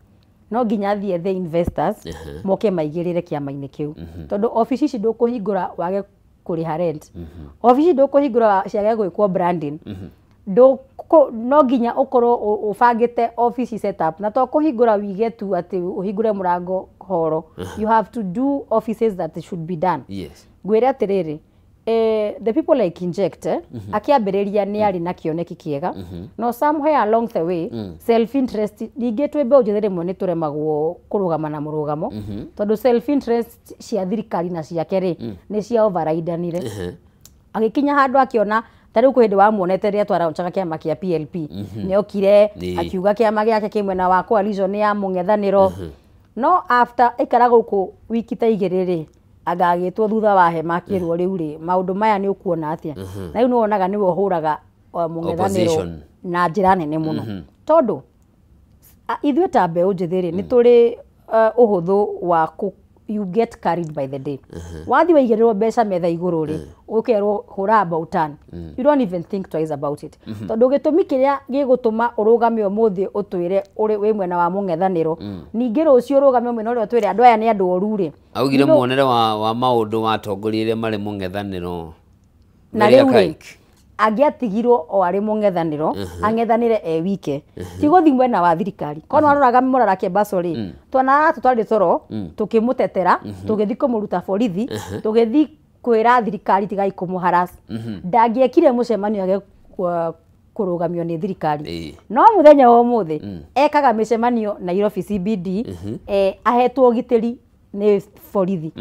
no nginya athiĩ ethe investors moke maigĩrĩre kĩama-inĩ kĩu, tondũ obici ici ndũkũhingũra wage kũrĩha rent. Obici ndũkũhingũra ciage gwĩkwo branding. No nginya ũkorwo ũbangĩte office setup, na to kũhingũra wige tu atĩ ũhingũre mũrango horo. You have to do offices that should be done. Ngwĩre atĩrĩrĩ, the people like Inject, akĩambĩrĩria nĩ arĩ na kĩoneki kĩega, no somewhere along the way, self interest, ningĩ twĩ mbeũ njĩthĩ rĩmwe nĩ tũremagwo kũrũgama na mũrũgamo, tondũ self interest cia thirikari na ciake rĩ, nĩ cia overridanire. Agĩkinya handũ akĩona ta rĩu kwĩ hĩndĩ wamuonete rĩrĩa twarauncaga kĩama kĩa PLP, nĩokire akiuga kĩama gĩake kĩ mwena wa coalition ya mũng'ethanĩro. No after aikara gũkũ wiki ta 2 rĩ, agagĩtwo thutha wa hema akĩrwo rĩu rĩ, maũndũ maya nĩ ũkuona atĩa? Na rĩu nĩwonaga nĩwe ũhũraga mũng'ethanĩro na njĩra nene mũno, tondũ ithuĩ ta mbeũ njĩthĩ rĩ, nĩ tũrĩ ũhũthũ wa you get carried by the day. Wathi waigĩrĩrwo mbeca metha igũrũ rĩ, ũkerwo hũra about turn. You don't even think twice about it. Tondũ gĩtũmi kĩrĩa gĩgũtũma ũrũgame ũmũthĩ ũtwĩre wĩ mwena wa mũng'ethanĩro, ningĩ rũciũ ũrũgame mwena ũrĩa ũtwĩre andũ aya nĩ andũ oru rĩ. Augire muonere wa maũndũ watongoria arĩa marĩ mũng'ethanĩro. Na rĩu rĩ, angĩatigirwo o arĩ mũng'ethanĩro, ang'ethanĩre e wike, ti gũthiĩ mwena wa thirikari. Korwo aroraga Morara Kebaso rĩ, twana tũtwarĩ toro tũkĩmũtetera, tũgĩthiĩ kũmũruta borithi, tũgĩthiĩ kwĩra thirikari tigai kũmũharass. Ndangĩekire mũcemanio age kũrũgamio nĩ thirikari. No mũthenya wa ũmũthĩ ekaga mĩcemanio Nairobi CBD, ahetwo ũgitĩri nĩ borithi.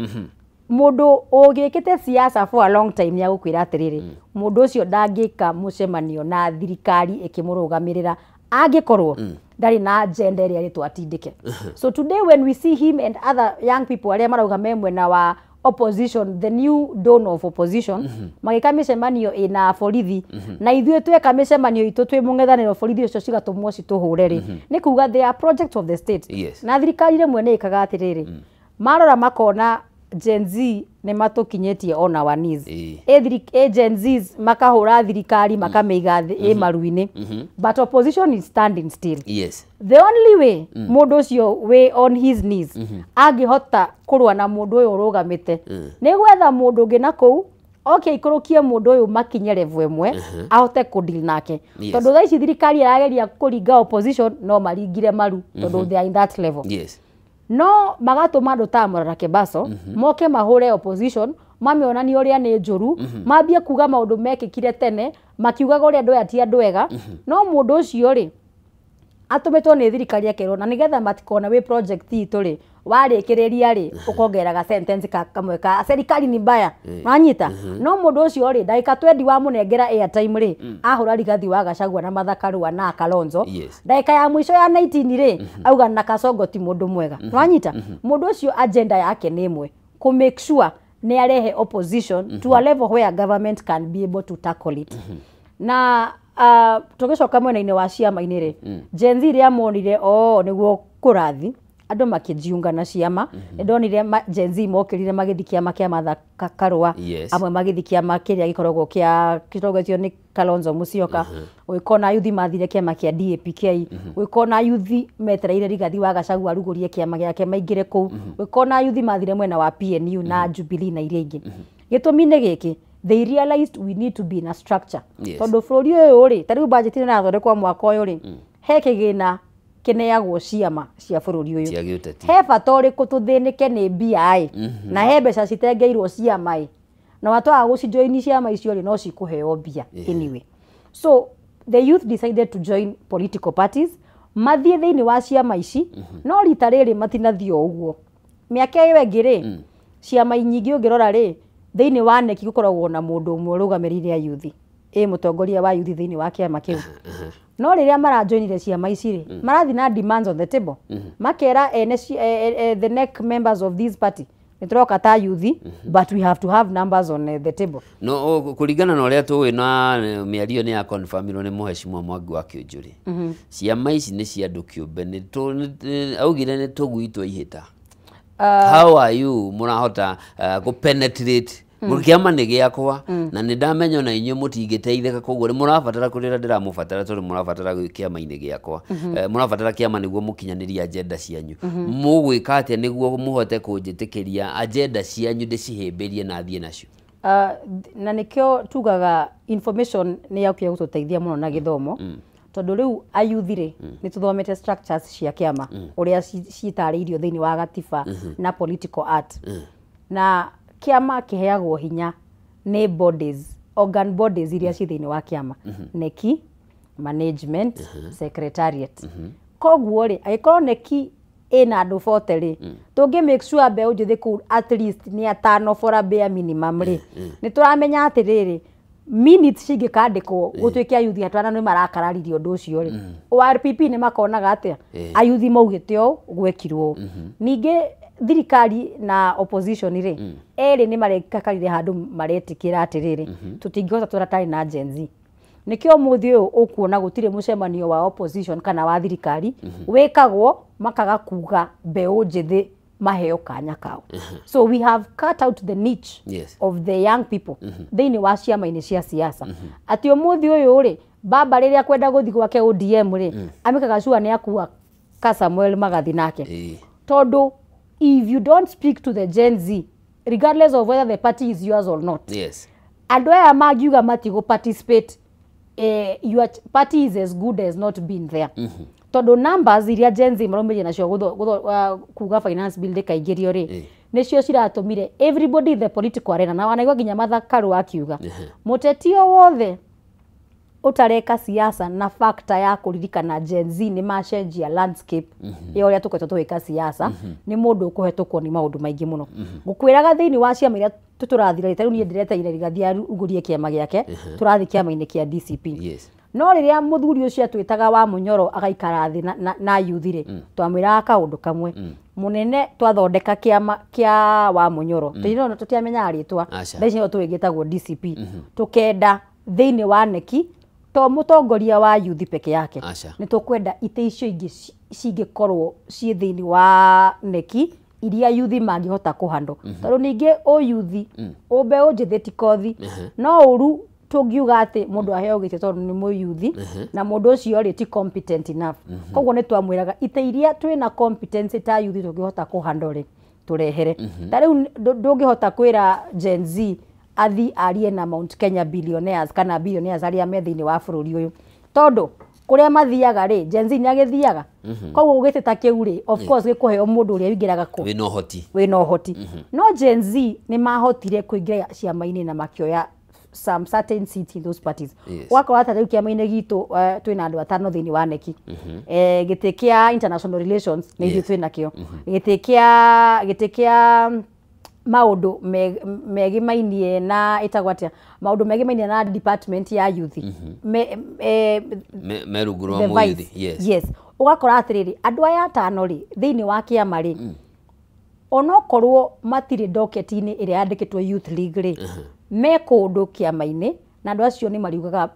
Mũndũ ũgĩkĩte siasa for a long time nĩ agũkwĩra atĩrĩrĩ, mũndũ ũcio ndangĩka mũcemanio na thirikari ĩkĩmũrũgamĩrĩra angĩkorwo ndarĩ na agenda ĩrĩa ĩrĩtwo atindĩke. So today when we see him and other young people arĩa marauga me mwena wa opposition, the new dawn of opposition, magĩka mĩcemanio ĩna borithi, na ithuĩ tweka mĩcemanio itũ twĩ mũng'ethanĩro, borithi ũcio cigatũmwo citũhũre rĩ, nĩ kuga they are projects of the state. Na thirikari rĩmwe nĩ ĩkaga atĩrĩrĩ, marora makona Gen Z nĩ matũkinyĩtie on our knees. Gen Zs makahũra thirikari makamĩiga ĩ maru-inĩ, but opposition is standing still. The only way mũndũ ũcio wĩ on his knees angĩhota kũrũa na mũndũ ũyũ ũrũgamĩte nĩ gwetha mũndũ ũngĩ na kũu oke ikũrũkie mũndũ ũyũ makinye level ĩmwe ahote kũdeal nake. Tondũ thaa ici thirikari ĩrageria kũringa opposition, no maringire maru tondũ they are in that level. No magatũma andũ ta Morara Kebaso moke mahũre opposition, mamĩonanie ũrĩa nĩ njũru, mambie kuga maũndũ mekĩkire tene, makiugaga ũrĩa andũ aya ti andũ ega. No mũndũ ũcio rĩ, atũmĩtwo nĩ thirikari akerwo na nĩgetha matikone wĩ project itũ rĩ, warĩkĩrĩria rĩ, ũkongerera sentence kamwe ka serikali ni mbaya. Wanyita? No mũndũ ũcio rĩ, ndagĩka 20 wamũnengera airtime rĩ, ahũra Rigathi wa Gachagua na Martha Karua na Kalonzo. Ndagĩka ya mũico ya 19 rĩ, auga na Kasongo ti mũndũ mwega. Wanyita? Mũndũ ũcio agenda yake nĩ ĩmwe, kũ make sure nĩ arehe opposition to a level where government can be able to tackle it. Na tũgĩcoka mwena-inĩ wa ciama-inĩ rĩ, Gen Z rĩa monire nĩguo kũrathi, andũ makĩjiunga na ciama. Nĩndonire Gen Z mokĩrire magĩthiĩ kĩama kĩa Martha Karua, amwe magĩthiĩ kĩama kĩrĩa gĩkoragwo kĩa kĩrongoretio nĩ Kalonzo Musyoka, ũgĩkona yuthi mathire kĩama kĩa DAP-K, ũgĩkona yuthi metereire Rigathi wa Gachagua arugũrie kĩama gĩake maingĩre kũu, ũgĩkona yuthi mathire mwena wa PNU na Jubilee na iria ingĩ. Gĩtũmi nĩ gĩkĩ, they realized we need to be in a structure. Tondũ bũrũri ũyũ rĩ, ta rĩu budget ĩno ĩrathondekwo mwaka ũyũ rĩ, he kĩgĩna kĩneagwo ciama cia bũrũri ũyũ. He bata ũrĩkũ tũthĩnĩke nĩ mbia ĩ, na he mbeca citengeirwo ciama ĩ, na watwaga gũcijoini ciama icio rĩ, no cikũheo mbia anyway. So the youth decided to join political parties, mathiĩ thĩinĩ wa ciama ici, no rita rĩrĩ matinathiĩ o ũguo. Mĩaka ĩyo ĩngĩ rĩ, ciama nyingĩ ũngĩrora rĩ, thĩinĩ wa NEC gũkoragwo na mũndũ ũmwe ũrũgamĩrĩire ayuthi, ĩ mũtongoria wa yuthi thĩinĩ wa kĩama kĩu. No rĩrĩa marajoinire ciama ici rĩ, marathiĩ na demands on the table, makera ene the NEC members of this party, nĩ tũroka ta yuthi, but we have to have numbers on the table. No kũringana na ũrĩa tũĩ na mĩario nĩ ya confirmirwo nĩ mũheshimiwa Mwangi wa Kĩũnjũrĩ, ciama ici nĩ cia andũ kĩũmbe, augire nĩ tũgui twa ihĩta. How are you mũrahota kũ penetrate kĩama nĩ gĩakwa na nĩ ndamenya ona inyuĩ mũtingĩteithĩka, koguo nĩ mũrabatara kũrĩra ndĩramũbatara tondũ mũrabatara kĩama-inĩ gĩakwa, mũrabatara kĩama nĩguo mũkinyanĩrie agenda cianyu. Mũgwĩka atĩa nĩguo mũhote kũnjĩtĩkĩria agenda cianyu ndĩcihĩmbĩrie na thiĩ nacio? Na nikio tugaga information nĩ yaukire gũtũteithia mũno na gĩthomo, tondũ rĩu ayuthi rĩ, nĩ tũthomete structures cia kĩama ũrĩa citarĩirio thĩinĩ wa gatiba na political art. Na kĩama kĩheagwo hinya nĩ bodies, organ bodies iria ci thĩinĩ wa kĩama, neki, management, secretariat. Koguo rĩ, angĩkorwo neki ĩna andũ 40 rĩ, tũngĩ make sure mbeũ njĩthĩ kũu at least nĩ atano for a bare minimum rĩ, nĩ tũramenya atĩrĩrĩ, minutes cingĩkandĩkwo gũtuĩke ayuthi atano nĩ marakararirie ũndũ ũcio rĩ, ORPP nĩ makonaga atĩa ayuthi maugĩte ũũ, gwekirwo ũũ. Ningĩ thirikari na opposition rĩ, erĩ nĩ marekakarire handũ maretĩkĩra atĩrĩrĩ, tũtingĩhota tũratarĩ na Gen Z. Nĩkĩo ũmũthĩ ũyũ ũkuona gũtirĩ mũcemanio wa opposition kana wa thirikari wĩkagwo makaga kuga mbeũ njĩthĩ maheo kanya kao. So we have cut out the niche of the young people thĩinĩ wa ciama-inĩ cia siasa. Atĩ ũmũthĩ ũyũ rĩ, baba rĩrĩa kwenda gũthiĩ gwake ODM rĩ, amĩkaga sure nĩ akua ka Samuel magathi nake. Tondũ if you don't speak to the Gen Z, regardless of whether the party is yours or not, andũ aya mangiuga matigũ participate, your party is as good as not being there. Tondũ numbers iria Gen Z maraumirie nacio kuga finance bill ndĩkaingĩrio rĩ, nĩcio ciratũmire everybody in the political arena, na wanaigua nginya Martha Karua akiuga mũteti o wothe ũtareka siasa na factor ya kũririkana Gen Z nĩ macenjia landscape ya ũrĩa tũkoretwo tũgĩka siasa, nĩ mũndũ ũkũhetũkwo nĩ maũndũ maingĩ mũno. Ngũkwĩraga thĩinĩ wa ciama iria tũrathira, ta rĩu niĩ ndĩretereire Rigathi arugũrie kĩama gĩake, tũrathiĩ kĩama-inĩ kĩa DCP. No rĩrĩa mũthuri ũcio atwĩtaga wa Mũnyoro agaikara thĩ na yuthi rĩ, twamwĩraga kaũndũ kamwe mũnene, twathondeka kĩama kĩa wa Mũnyoro, tũtiamenyaga rĩtwa, thaa ici no tũgĩtagwo DCP, tũkenda thĩinĩ wa neki to mũtongoria wa yuthi peke yake, nĩ tũkwenda itĩ icio ingĩ cingĩkorwo ciĩ thĩinĩ wa neki iria yuthi mangĩhota kũhandwo. Tondũ ningĩ ũ yuthi ũ mbeũ njĩthĩ ti kothi, no ũru tũngiuga atĩ mũndũ aheo gĩtĩ tondũ nĩ mũyuthi na mũndũ ũcio rĩ ti competent enough. Koguo nĩ twamwĩraga itĩ iria twĩna competence ta yuthi tũngĩhota kũhandwo rĩ, tũrehere. Ta rĩu ndũngĩhota kwĩra Gen Z athi arie na Mount Kenya billionaires kana billionaires arĩa me thĩinĩ wa bũrũri ũyũ, tondũ kũrĩa mathiaga rĩ, Gen Z nĩ agĩthiaga. Koguo gĩtĩ ta kĩu rĩ, of course gĩkũheo mũndũ ũrĩa ũingĩraga kũ wĩna ũhoti. No Gen Z nĩ mahotire kũingĩra ciama-inĩ na makĩoya some certain seats in those parties. Ũgakora ta rĩu kĩama-inĩ gitũ twĩna andũ atano thĩinĩ wa neki. Gĩtĩ kĩa international relations nĩ ithuĩ twĩ nakĩo. Gĩtĩ kĩa maũndũ megimainie na ĩtagwo atĩa, maũndũ megimainie na department ya youth me rungu rwa mũyuthi. Yes. Ũgakora atĩrĩrĩ, andũ aya atano rĩ thĩinĩ wa kĩama rĩ, onokorwo matirĩ docket-inĩ ĩrĩa yandĩkĩtwo youth league rĩ, me kũndũ kĩama-inĩ, na andũ acio nĩ mariugaga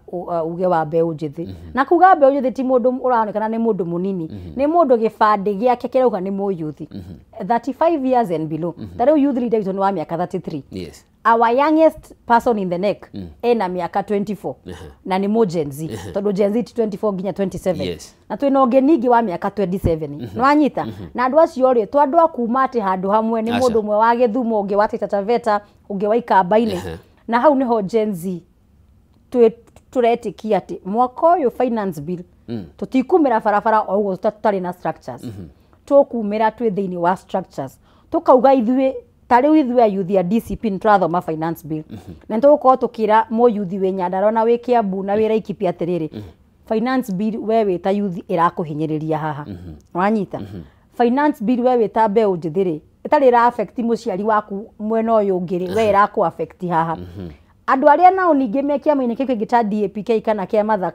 uge wa mbeũ njĩthĩ. Na kuga mbeũ njĩthĩ ti mũndũ ũraonekana nĩ mũndũ mũnini, nĩ mũndũ gĩbandĩ gĩake kĩrauga nĩ mũyuthi 35 years and below. Ta rĩu youth leader witũ nĩ wa mĩaka 33. Our youngest person in the neck ena mĩaka 24 na nĩ mũ Gen Z, tondũ Gen Z ti 24 nginya 27. Na twĩna ũngĩ ningĩ wa mĩaka 27. Nĩwanyita? Na andũ acio rĩ, to andũ a kuma atĩ handũ hamwe, nĩ mũndũ ũmwe wa Gĩthumo, ũngĩ wa Taita Taveta, ũngĩ wa Ikamba-inĩ. Na hau nĩho Gen Z tũretĩkia atĩ mwaka ũyũ finance bill tũtikumĩra barabara o ũguo tũtarĩ na structures. Tũkumĩra twĩ thĩinĩ wa structures, tũkauga ithuĩ ta rĩu ithuĩ ayuthi a DCP nĩ tũrathoma finance bill, na nĩ tũgũkorwo tũkĩra mũyuthi wĩ Nyandarua na wĩ Kiambu na wĩ Laikipia atĩrĩrĩ, finance bill we wĩ ta yuthi ĩrakũhinyĩrĩria haha. Wanyita? Finance bill we wĩ ta mbeũ njĩthĩ rĩ, ĩtarĩ ĩra affect mũciari waku mwena ũyũ ũngĩ rĩ, we ĩrakũ affect haha. Andũ arĩa nao ningĩ me kĩama-inĩ kĩu kĩngĩ ta DAPK kana kĩa Martha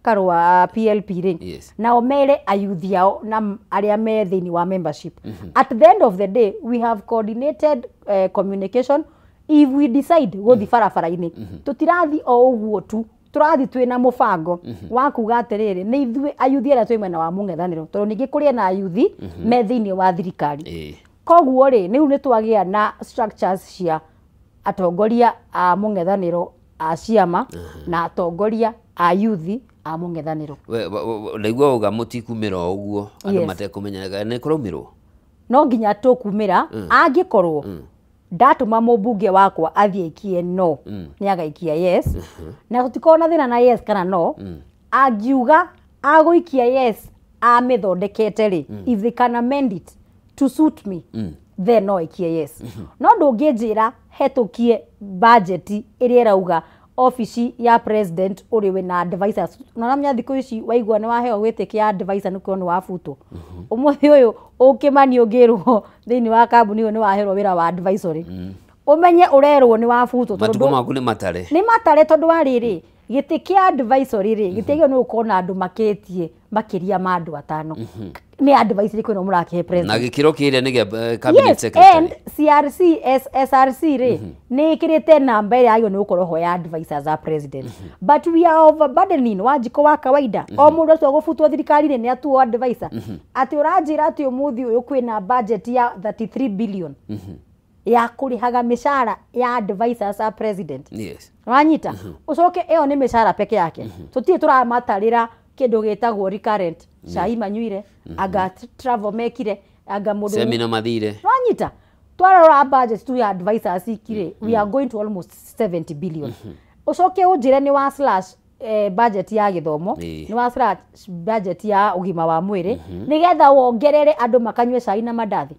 Karua PLP rĩ, nao mere ayuthi ao na arĩa me thĩinĩ wa membership. At the end of the day, we have coordinated communication. If we decide gũthiĩ barabara-inĩ, tũtirathi o ũguo tu, tũrathiĩ twĩna mũbango wa kuga atĩrĩrĩ, nĩ ithuĩ ayuthi arĩa twĩ mwena wa mũng'ethanĩro, tondũ ningĩ kũrĩ na ayuthi me thĩinĩ wa thirikari. Koguo rĩ, rĩu nĩ twagĩa na structures cia atongoria a mũng'ethanĩro a ciama na atongoria a yuthi a mũng'ethanĩro. Ndaigua uga mũtikumĩra o ũguo andũ matekũmenyereka, nĩ kũraumĩrwo? No nginya tũkumĩra angĩkorwo Ndatũma mũmbunge wakwa athiĩ aikie no, nĩ agaikia yes. Na tũtikorwo na thĩna na yes kana no. Angiuga agũikia yes amĩthondekete rĩ, if they can amend it to suit me, then no aikie yes. No ndũngĩnjĩra hetũkie budget ĩrĩa ĩrauga ofici ya president ũrĩ wĩna advisors. Unaona thikũ ici waigua nĩ waheo gĩtĩ kĩa advisor nĩ kuo nĩ wabutwo. Ũmũthĩ ũyũ ũkĩmani ũngĩrwo thĩinĩ wa kambuni ũyũ nĩ waherwo wĩra wa advisory, ũmenye ũrerwo nĩ wabutwo. Matukũ maku nĩ matare. Nĩ matare tondũ wa rĩrĩ gĩtĩ kĩa advisory rĩ, gĩtĩ gĩo nĩ gũkorwo na andũ makĩtie makĩria ma andũ atano. Nĩ advisory kwĩna mũrakĩhe president. Na gĩkĩro kĩrĩa nĩ gĩa cabinet secretary. And CRC SRC rĩ nĩ ĩkĩrĩte namba ĩrĩa yagĩrĩirwo nĩ gũkorwo ho ya advisors a president. But we are overburdening Wanjikũ wa kawaida. O mũndũ ũcio ũgũbutwo thirikari-inĩ nĩ atuo advisor. Atĩ ũranjĩra atĩ ũmũthĩ ũyũ kwĩna budget ya 33 billion ya kũrĩhaga mĩcara ya advisors a president. Yes. Wanyita? Ũcoke ĩyo nĩ mĩcara peke yake. Tũtirĩ tũramatarĩra kĩndũ gĩtagwo recurrent. Cai manyuire, anga travel mekire, anga mũndũ seminar mathire. Wanyita? Twarora budget tu ya advisors ikire, we are going to almost 70 billion. Ũcoke ũnjĩre nĩ wa slash budget ya gĩthomo, nĩ wa slash budget ya ũgima wa mwĩrĩ, nĩgetha wongerere andũ makanyue cai na mandathi.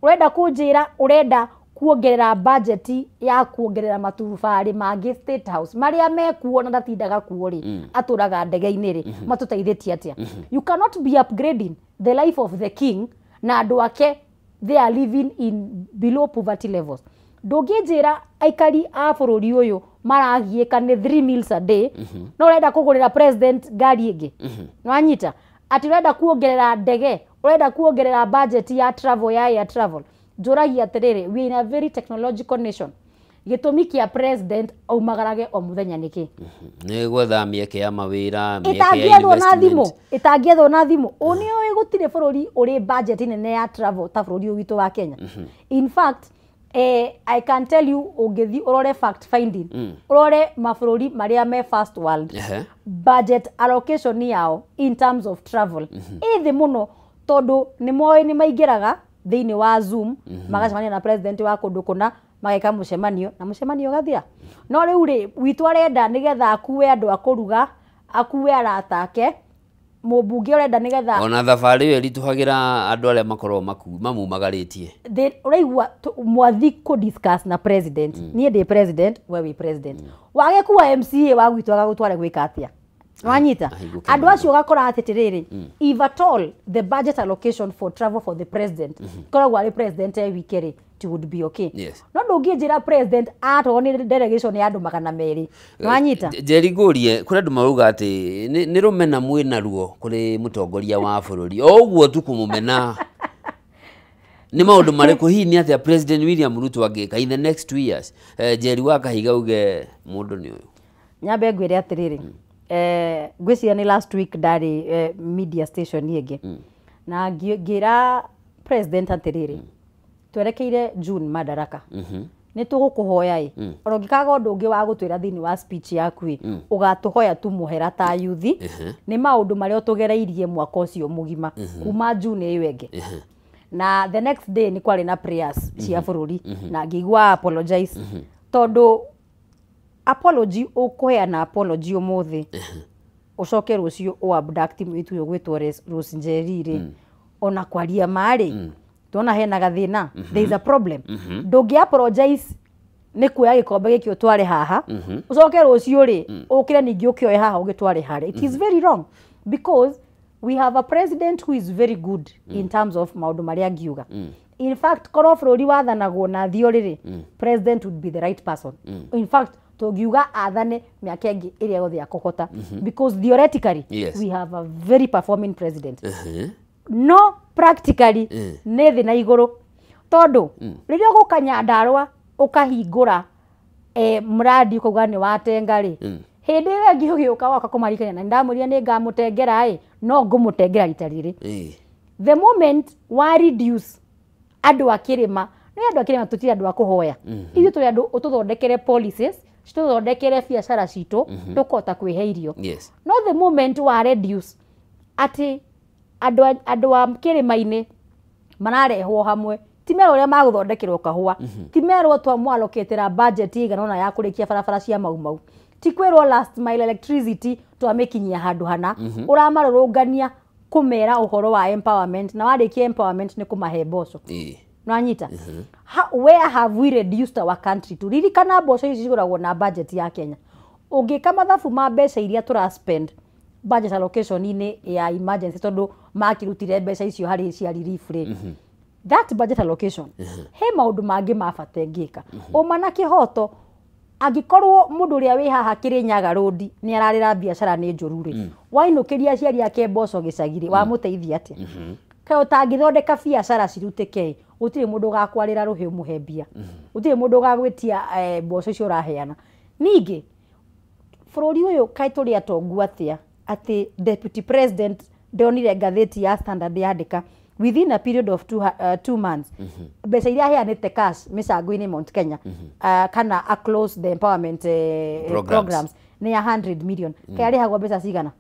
Ũrenda kũnjĩra ũrenda kuongerera budget ya kuongerera maturubarĩ mangĩ State House marĩa mekuo na ndatindaga kuo rĩ, atũraga ndege-inĩ rĩ, matũteithĩtie atĩa? You cannot be upgrading the life of the king na andũ ake they are living in below poverty levels. Ndũngĩnjĩra aikari a bũrũri ũyũ maragiĩka nĩ 3 meals a day, no ũrenda kũgũrĩra president ngari ĩngĩ. Nĩwanyita? Atĩ ũrenda kuongerera ndege, ũrenda kuongerera budget ya travel ya air travel. Njũragia atĩrĩrĩ, we are in a very technological nation. Gĩtũmi kĩa president aumagarage o mũthenya nĩkĩ? Nĩ gwetha mĩeke ya mawĩra, mĩeke ya investment. Ĩtangĩethwo na thimũ. Ũ nĩ ũĩ gũtirĩ bũrũri ũrĩ budget nene ya travel ta bũrũri ũyũ witũ wa Kenya. In fact, I can tell you ũngĩthiĩ ũrore fact finding, ũrore mabũrũri marĩa me first world, budget allocation yao in terms of travel ĩ thĩ mũno tondũ nĩ moĩ nĩ maingĩraga thĩinĩ wa Zoom, magacemania na president wa kũndũ kũna, mageka mũcemanio na mũcemanio ũgathira. No rĩu rĩ witũ arenda nĩgetha akue andũ a kũruga, akue arata ake, mũmbunge ũrenda nĩgetha ona thabarĩ ĩyo ĩritũhagĩra andũ arĩa makoragwo mamumagarĩtie. Ũraigua mwathi kũ discuss na president. Niĩ ndĩ president, we wĩ president. Wage kuwa MCA wa gwitũ agagũtware gwĩka atĩa? Wanyita? Andũ acio ũgakora atĩ rĩrĩ, if at all the budget allocation for travel for the president koragwo arĩ president e wike rĩ, it would be okay. No ndũngĩnjĩra president atwarwo nĩ delegation ya andũ 200. Wanyita? Njeri ngũrie, kũrĩ andũ marauga atĩ nĩ rũmena mwĩna ruo kũrĩ mũtongoria wa bũrũri. O ũguo tu kũmũmena. Nĩ maũndũ marĩkũ hihi nĩ atĩa President William Ruto angĩka in the next 2 years? Njeri wa Kahiga uge mũndũ nĩ ũyũ. Nyambe ngwĩre atĩrĩrĩ, ngwĩciria nĩ last week ndarĩ media station ĩngĩ na ngĩra president atĩrĩrĩ, twerekeire June Madaraka, nĩ tũgũkũhoya ĩ, ona ũngĩkaga ũndũ ũngĩ wa gũtwĩra thĩinĩ wa speech yaku ĩ, ũgatũhoya tu mũhera ta yuthi nĩ maũndũ marĩa tũgereirie mwaka ũcio mũgima kuma June ĩyo ĩngĩ. Na the next day nĩ kwarĩ na prayers cia bũrũri na ngĩigua apologize tondũ apology ũkũheana apology ũmũthĩ ũcoke rũciũ ũ abduct mũirĩtu ũyũ ũgwĩtwo Rose Njeri rĩ, ona kwaria ma rĩ, tuona hena gathĩna, there is a problem. Ndũngĩ apologize nĩ kuoya gĩkombe gĩkĩ ũtware haha, ũcoke rũciũ rĩ ũkĩre ningĩ ũkĩoe haha ũgĩtware harĩa. It is very wrong because we have a president who is very good in terms of maũndũ marĩa angiuga. In fact, korwo bũrũri wathanagwo na theory rĩ, president would be the right person. In fact, tũngiuga athane mĩaka ĩngĩ ĩrĩa yothe akũhota, because theoretically we have a very performing president. No practically nĩ thĩ na igũrũ tondũ rĩrĩa ũgũka Nyandarũa ũkahingũra mradi ũkauga nĩ watenga rĩ, hĩndĩ ĩyo ĩngĩ ũgĩũka woka kũmarikania na ndamwĩrire nĩ ngamũtengera ĩ, no ngũmũtengera rita rĩrĩ. The moment wa reduce andũ a kĩrĩma, nĩ andũ a kĩrĩma tũtirĩ andũ a kũhoya, ithuĩ tũrĩ andũ ũtũthondekere policies, citũthondekere biacara citũ, tũkahota kwĩhe irio. No the moment wa reduce atĩ andũ a kĩrĩma-inĩ mararehwo hamwe Ti merwo ũrĩa magũthondekerwo kahũa. Ti merwo twamwaloketera budget igana ũna ya kũrĩkia barabara cia Mau Mau. Ti kwĩrwo last mile electricity twamĩkinyia handũ hana. Ũramarũrũngania kũmera ũhoro wa empowerment na warĩkia empowerment nĩ kũmahe mboco. Nwanyita? Where have we reduced our country to? Ririkana mboco ici cigũragwo na budget ya Kenya. Ũngĩka mathabu ma mbeca iria tũra spend budget allocation-inĩ ya emergency tondũ makĩrutire mbeca icio harĩ cia relief rĩ. That budget allocation he maũndũ mangĩ ma bata ĩngĩka. Ũma na kĩhoto angĩkorwo mũndũ ũrĩa wĩ haha Kĩrĩnyaga Road nĩ ararĩra biacara nĩ njũru rĩ, wainũkĩria aciari ake mboco gĩcagi rĩ, wamũteithia atĩa? Kaĩ ũtangĩthondeka biacara cirutĩke, gũtirĩ mũndũ ũgakwarĩra rũhĩ ũmũhe mbia. Gũtirĩ mũndũ ũgagwĩtia mboco icio ũraheana. Ningĩ bũrũri ũyũ kaĩ tũrĩ atongu atĩa atĩ deputy president ndonire ngathĩti ya Standard yandĩka within a period of 2 months mbeca iria aheanĩte cash mĩcango-inĩ Mount Kenya kana a close the empowerment programs nĩ ya 100 million. Kaĩ arĩhagwo mbeca cigana?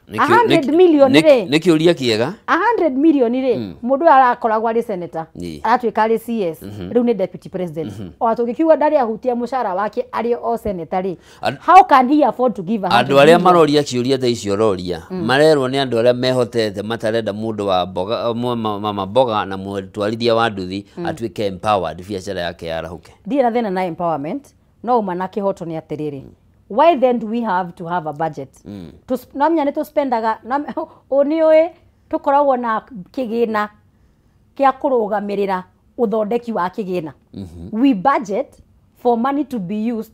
100 million rĩ. Nĩ kĩũria kĩega. 100 million rĩ, mũndũ ũyũ arakoragwo arĩ senator, aratuĩka arĩ CS, rĩu nĩ deputy president. Ona tũngĩkiuga ndarĩ ahutia mũcara wake arĩ o senator rĩ, how can he afford to give 100 Andũ arĩa maroria kĩũria ta icio ũroria, marerwo nĩ andũ arĩa mehotete matarenda mũndũ wa mboga, mama mboga na mũtwarithia wa nduthi atuĩke empowered biacara yake yarahũke. Ndirĩ na thĩna na empowerment, no uma na kĩhoto nĩ atĩrĩrĩ, why then do we have to have a budget? Namenya nĩ tũspendaga, nĩ ũĩ tũkoragwo na kĩgĩna kĩa kũrũgamĩrĩra ũthondeki wa kĩgĩna. We budget for money to be used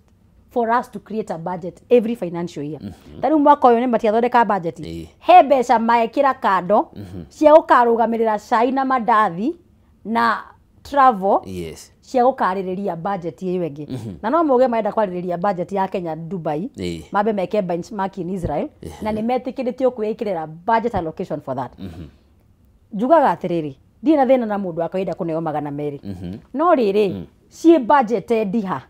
for us to create a budget every financial year. Ta rĩu mwaka ũyũ nĩ matiathondeka budget. He mbeca maekĩra kando cia gũkarũgamĩrĩra cai na mandathi na travel. Cia gũkarĩrĩria budget ĩyo ĩngĩ. Na no mauge marenda kwarĩrĩria budget ya Kenya Dubai, mambe meke benchmark in Israel, na nĩ metĩkĩrĩtio kwĩĩkĩrĩra budget allocation for that. Njugaga atĩrĩrĩ, ndirĩ na thĩna na mũndũ wa kawaida kũneo 200. No rĩrĩ, ciĩ budgeted ha?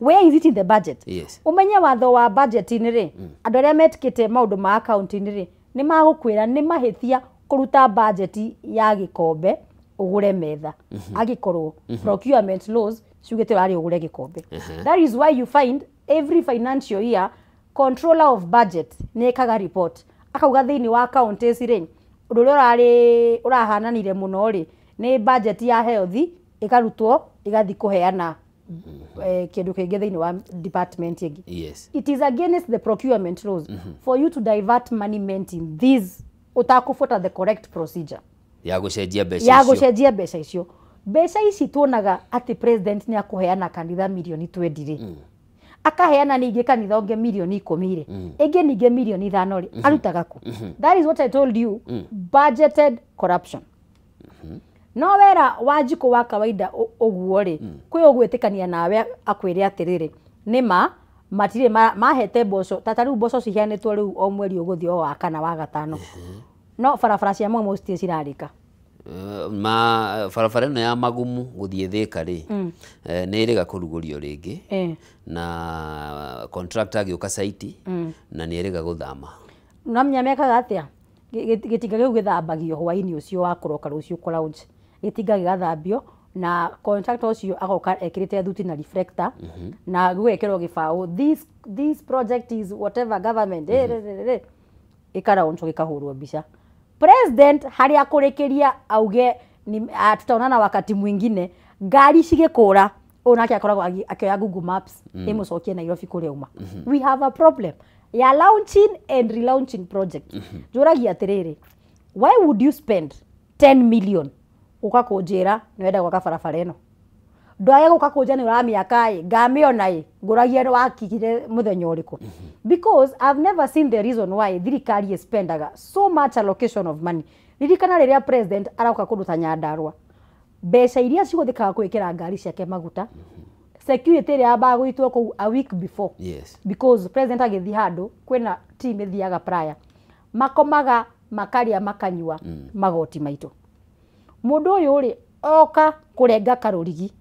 Where is it in the budget? Ũmenye watho wa budget-inĩ rĩ, andũ arĩa metĩkĩte maũndũ ma accounting rĩ, nĩ magũkwĩra nĩ mahĩtia kũruta budget ya gĩkombe ũgũre metha. Angĩkorwo procurement laws ciugĩte ũrarĩ ũgũre gĩkombe. That is why you find every financial year controller of budget nĩ ekaga report akauga thĩinĩ wa counties rĩ, ũndũ ũrĩa ũrarĩ ũrahananire mũno rĩ nĩ budget ya health ĩkarutwo ĩgathiĩ kũheana kĩndũ kĩngĩ thĩinĩ wa department ĩngĩ. It is against the procurement laws for you to divert money meant in this ũtakũbuata the correct procedure ya gũcenjia mbeca icio. Ya gũcenjia mbeca icio. Mbeca ici tuonaga atĩ president nĩ akũheana kanitha mirioni 20 rĩ. Akaheana ningĩ kanitha ũngĩ mirioni 10 rĩ. Ĩngĩ ningĩ mirioni 5 rĩ. Arutaga kũ? That is what I told you, budgeted corruption. No wera wa njikũ wa kawaida ũguo rĩ, kwĩ ũgwĩtĩkania nawe akwĩre atĩrĩrĩ, nĩ ma matirĩ mahete mboco, ta rĩu mboco ciheanĩtwo rĩu o mweri ũgũthiĩ o wa kana wa gatano. No barabara cia Mau Mau citirĩ cirarĩka. Ma barabara ĩno ya Magumu gũthiĩ Thĩka rĩ, nĩ ĩrĩga kũrugũrio rĩngĩ na contractor agĩũka site na nĩ ĩrĩga gũthama. Namenya mekaga atĩa? Gĩtinga kĩu gĩthambagio hwaĩ-inĩ ũcio wa kũroka rũciũ kũ launch. Gĩtinga gĩgathambio na contractor ũcio agoka ekĩrĩte thuti na reflector na gũgekĩrwo gĩbaũ this project is whatever government ĩkaraunchwo gĩkahũrwo mbica. President harĩa kũrĩkĩria auge tutaonana wakati mwingine, ngari cigĩkũra ũyũ nake akoragwo akĩoya Google Maps ĩmũcokie Nairobi kũrĩa uma. We have a problem ya launching and relaunching project. Njũragia atĩrĩrĩ, why would you spend 10 million ũka kũnjĩra nĩ wenda gwaka barabara ĩno? Ndwage gũka kũnjĩra nĩ ũramĩaka ĩ, ngamĩona ĩ, ngũragie wakigire mũthenya ũrĩkũ? Because I've never seen the reason why thirikari ĩspendaga so much allocation of money. Ririkana rĩrĩa president arauka kũndũ ta Nyandarua, mbeca iria cihũthĩkaga gwĩkĩra ngari ciake maguta, security ĩrĩa yambaga gũitwo kũu a week before. Because president agĩthiĩ handũ kwĩna team ĩthiaga prior, makomaga makarĩa makanyua magoti maitũ. Mũndũ ũyũ rĩ oka kũrenga karũrigi.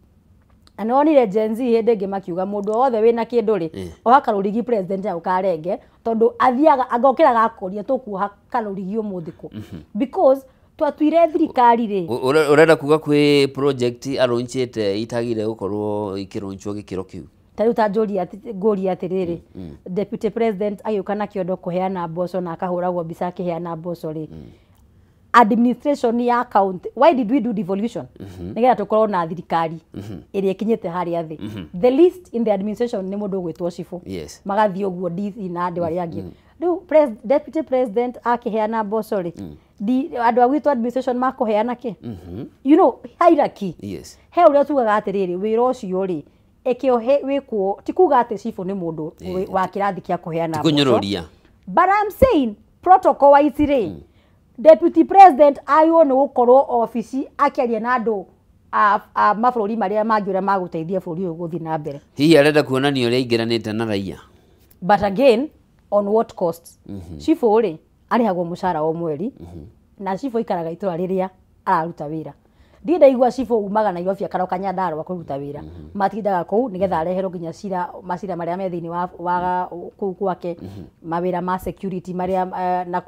Na nĩwonire Gen Z hĩndĩ ĩngĩ makiuga mũndũ wothe wĩna kĩndũ rĩ, oha karũrigi president agũkarenge, tondũ athiaga agokĩraga akũria tũkuoha karũrigi ũmũthĩ kũ. Because Twatuire thirikari rĩ. Ũrenda kuga kwĩ project aronchete itagire gũkorwo ikĩronchwo gĩkĩro kĩu? Ta rĩu ta ngũria atĩrĩrĩ, deputy president agĩũka na kĩondo kũheana mboco na akahũragwo mbica akĩheana mboco rĩ, administration ya county, why did we do devolution? Nĩgetha tũkorwo na thirikari ĩrĩa ĩkinyĩte harĩa thĩ. The least in the administration nĩ mũndũ ũgwĩtwo cibũ. Yes. Magathiĩ ũguo DC na andũ arĩa angĩ. Rĩu deputy president akĩheana mboco rĩ, andũ a gwitũ administration makũheana kĩ? You know, hierarchy. Yes. He ũrĩa tugaga atĩrĩrĩ, wĩra ũcio rĩ, ĩkĩohe wĩkwo, ti kuga atĩ cibũ nĩ mũndũ wa kĩrathi kĩa kũheana mboco. Kũnyũrũria. But I'm saying protocol wise rĩ, deputy president agĩrĩirwo nĩ gũkorwo obici akĩaria na andũ a mabũrũri marĩa mangĩ ũrĩa magũteithia bũrũri ũyũ gũthiĩ na mbere. Hihi arenda kuonania ũrĩa aingĩranĩte na raia. But again, on what cost? Cibũ rĩ, arĩhagwo mũcara o mweri, na cibũ aikaraga itũra rĩrĩa araruta wĩra. Ndirĩ ndaigua cibũ umaga Nairobi akaroka Nyandarũa kũruta wĩra. Matindaga kũu nĩgetha areherwo nginya cira, macira marĩa me thĩinĩ wa kũu gwake, mawĩra ma security marĩa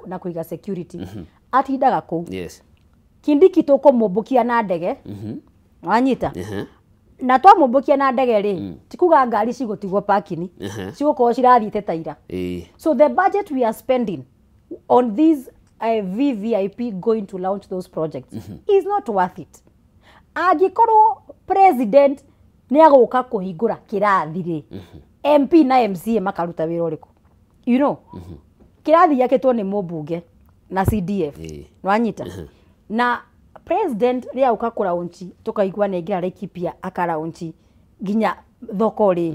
na kũiga security. Atindaga kũu. Yes. Kindiki tũkũmũmbũkia na ndege. Wanyita? Na twamũmbũkia na ndege rĩ, ti kuga ngari cigũtigwo parking, cigũkorwo cirathiĩte ta ira. So the budget we are spending on these VVIP going to launch those projects is not worth it. Angĩkorwo president nĩ agũka kũhingũra kĩrathi rĩ, MP na MCA makaruta wĩra ũrĩkũ? You know, kĩrathi gĩakĩtwo nĩ mũmbunge na CDF. Nwanyita? Na president rĩa ũka kũraunchi tũkaigua nĩ aingĩra Laikipia akaraunchi nginya thoko rĩ.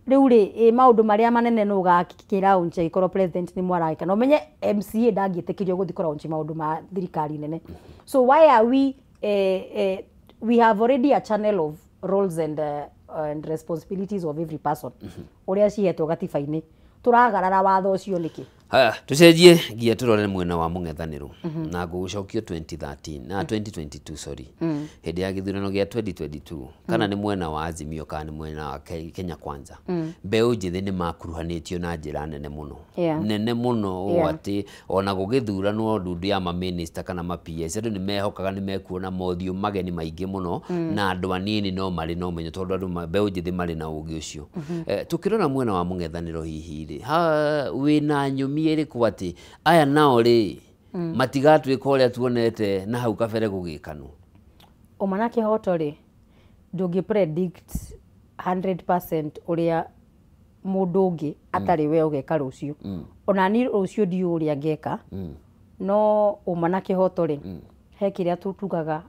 Rĩu rĩ, maũndũ marĩa manene nũ ũgakĩraunchi angĩkorwo president nĩ mwaragĩka. Na ũmenye MCA ndangĩtĩkĩrio gũthiĩ kũraunchi maũndũ ma thirikari nene. So why are we we have already a channel of roles and responsibilities of every person. Ũrĩa cihetwo gatiba-inĩ. Tũragarara watho ũcio nĩkĩ? Haya, tucenjie nginya turore mwena wa mũng'ethanĩro na ngũgũcokio 2013 na 2022 sorry, hĩndĩ ya gĩthurano gĩa 2022, kana nĩ mwena wa Azimio kana nĩ mwena wa Kenya Kwanza, mbeũ njĩthĩ nĩ makuruhanĩtio na njĩra nene mũno. Nene mũno ũũ atĩ ona gũgĩthuranwo ndundu ya mamĩnĩsta kana ma PS, andũ nĩ mehokaga nĩ mekuona mothiũ mageni maingĩ mũno, na andũ anini no marĩ na ũmenyo tondũ andũ mbeũ njĩthĩ marĩ na ũgĩ ũcio. Tũkĩrora mwena wa mũng'ethanĩro hihi rĩ, wĩna nyũmia ĩrĩkũ atĩ aya nao rĩ matigatuĩka ũrĩa tuonete na hau kabere gũgĩkanwo? Ũma na kĩhoto rĩ, ndũngĩ predict 100% ũrĩa mũndũ ũngĩ atarĩ we ũgeka rũciũ. Ona niĩ rũciũ ndiũĩ ũrĩa ngeka, no ũma na kĩhoto rĩ, he kĩrĩa tugaga